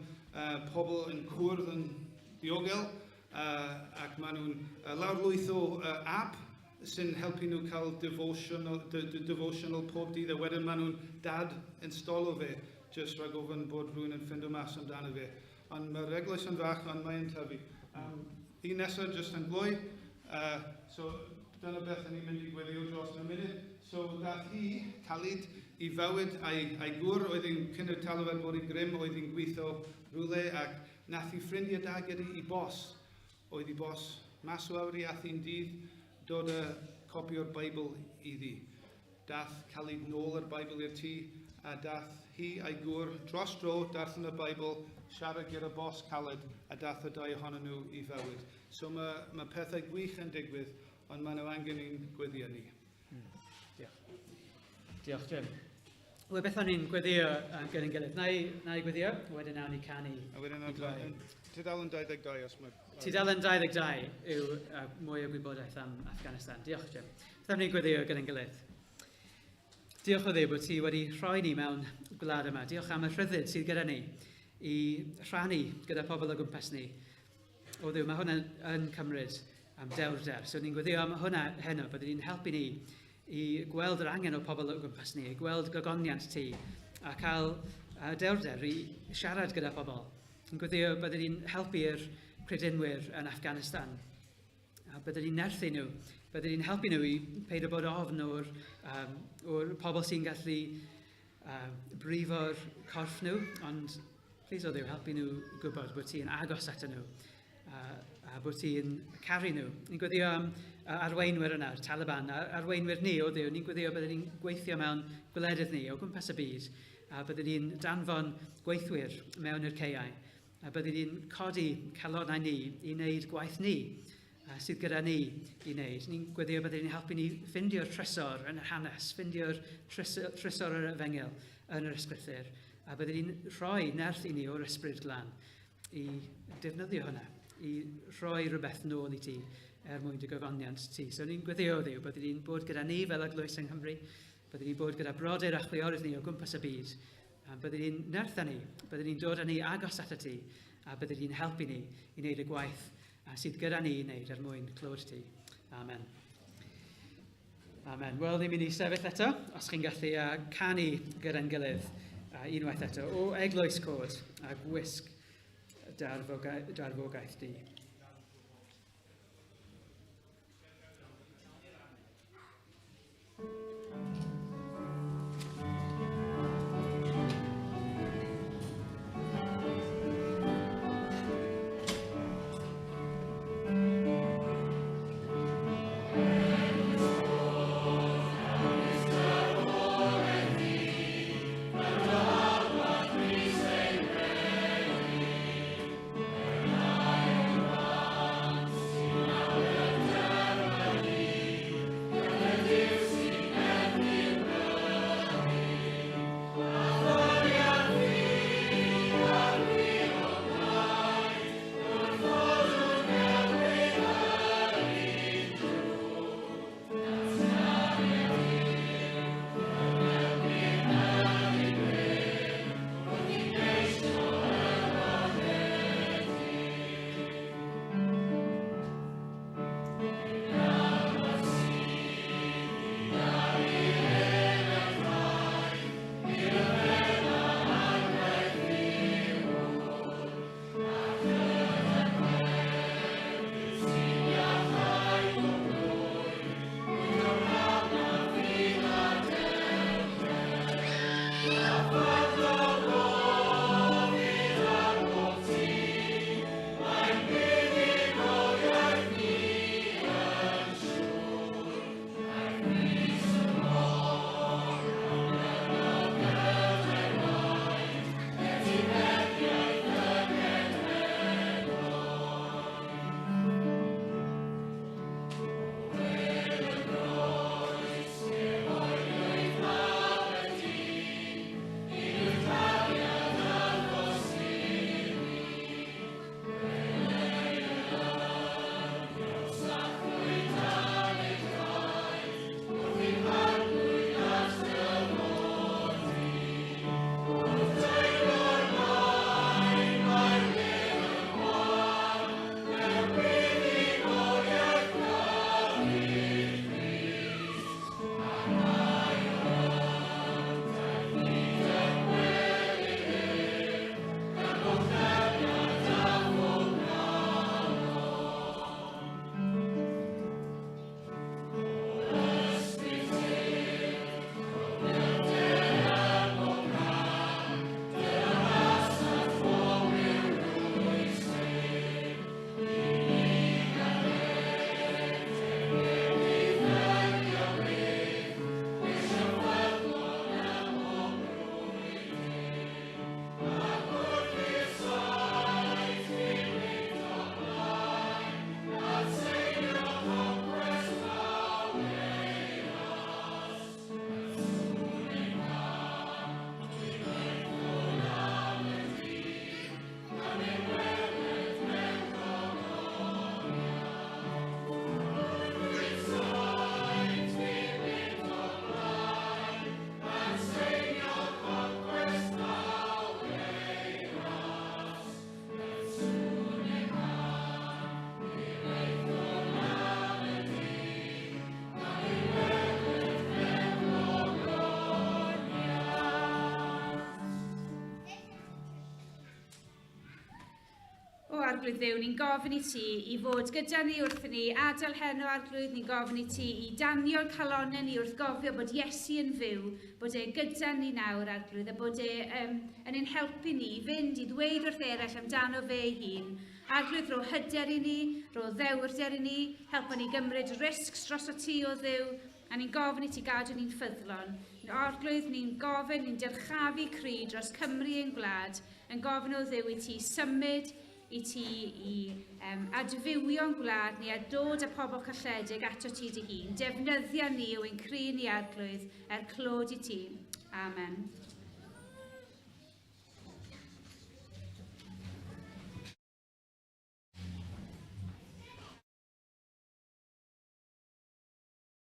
pobl yn cwrdd yn ddiogel, ac maen nhw'n lawrlwytho app sy'n helpu nhw cael devotional pob dydd, a wedyn maen nhw'n dad-installo fe, jyst rhag ofn bod rhywun yn ffindo mas amdano fe. Ond mae'r eglwys yn fach, ond mae'n tyfu. Un nesaf, jyst yn gloi. So, dyna beth ni'n mynd i gweddio dros mewn munud. So, dath hi, Khalid, i fywyd a'i gŵr oedd hi'n cyn y Taliban bod i grym, oedd hi'n gweithio rhywle, ac nath hi ffrindiau da gyda i bos. Oedd i bos mas o awr i ath hi'n dydd dod â copi o'r Beibl iddi. Dath Khalid nôl yr Beibl i'r tŷ, a dath hi a'i gŵr dros dro darllen y Beibl, siarad gyda bos Khalid, a dath y dau ohonyn nhw i fywyd. So mae pethau gwych yn digwydd, ond maen nhw angen i'n gweddio ni. Diolch. Diolch, Jim. Wel, beth o'n i'n gweddio gyda'n gilydd? Na i gweddio, wedyn nawn ni canu. A wedyn i gloi. Tudalen 22 os mae. Tudalen 22 yw mwy o gwybodaeth am Afghanistan. Diolch, Jim. Beth am ni'n gweddio gyda'n gilydd? Diolch o Dduw bod ti wedi rhoi ni mewn gwlad yma. Diolch am y rhyddid sydd gyda ni i rhannu gyda pobl o gwmpas ni. O Dduw, mae hwnna yn cymryd am dewrder. So ni'n gweddio am hwnna heno, byddwn ni'n helpu ni i gweld yr angen o pobl o gwmpas ni, i gweld gogoniant ti, a cael dewrder i siarad gyda pobl. Yn gweddio byddwn ni'n helpu'r credinwyr yn Afghanistan. A byddwn ni'n nerthu nhw. Byddwn ni'n helpu nhw i peidio bod ofn o'r pobl sy'n gallu brifo'r corff nhw, ond please o Dduw, helpu nhw gwybod bod ti'n agos atyn nhw a bod ti'n caru nhw. Ni'n gweddio am arweinwyr yna, yr Taliban, arweinwyr ni o Dduw. Ni'n gweddio byddwn ni'n gweithio mewn gwledydd ni o gwmpas y byd a byddwn ni'n danfon gweithwyr mewn i'r caeau a byddwn ni'n codi calonnau ni i wneud gwaith ni. sydd gyda ni i wneud. Ni'n gweddio bydden ni'n helpu ni ffindio'r trysor yn yr hanes, ffindio'r trysor, trysor yr efengyl yn yr ysgrythur, a bydden ni'n rhoi nerth i ni o'r ysbryd glân i defnyddio hwnna, i rhoi rhywbeth nôl i ti er mwyn dy gofaniant ti. So ni'n gweddio Dduw, bydden ni'n bod gyda ni fel eglwys yng Nghymru, bydden ni'n bod gyda brodyr a chwiorydd ni o gwmpas y byd, a bydden ni'n nertha ni, bydden ni'n dod â ni agos at ti, a bydden ni'n helpu ni i wneud y gwaith sydd gyda ni i wneud er mwyn clywed ti. Amen. Amen. Wel, ni'n mynd i sefyll eto, os chi'n gallu canu gyda'n gilydd unwaith eto, o eglwys cod a gwisg darfogaeth di. Arglwydd Dduw, ni'n gofyn i ti i fod gyda ni wrth ni adael heno Arglwydd, ni'n gofyn i ti i danio'n calonnau ni wrth gofio bod Iesu yn fyw, bod e gyda ni nawr Arglwydd, a bod e yn ein helpu ni i fynd i ddweud wrth eraill amdano fe ei hun. Arglwydd, rho hyder i ni, rho ddewrder i ni, helpa ni gymryd risgs dros o ti o Dduw, a ni'n gofyn i ti gadw ni'n ffyddlon. Arglwydd, ni'n gofyn, ni'n dyrchafu cri dros Cymru ein gwlad, yn gofyn o Dduw i ti symud i ti i um, adfywio'n gwlad ni a dod â pobl colledig ato ti dy hun. Defnyddia ni yw ein cri ni arglwydd er clod i ti. Amen.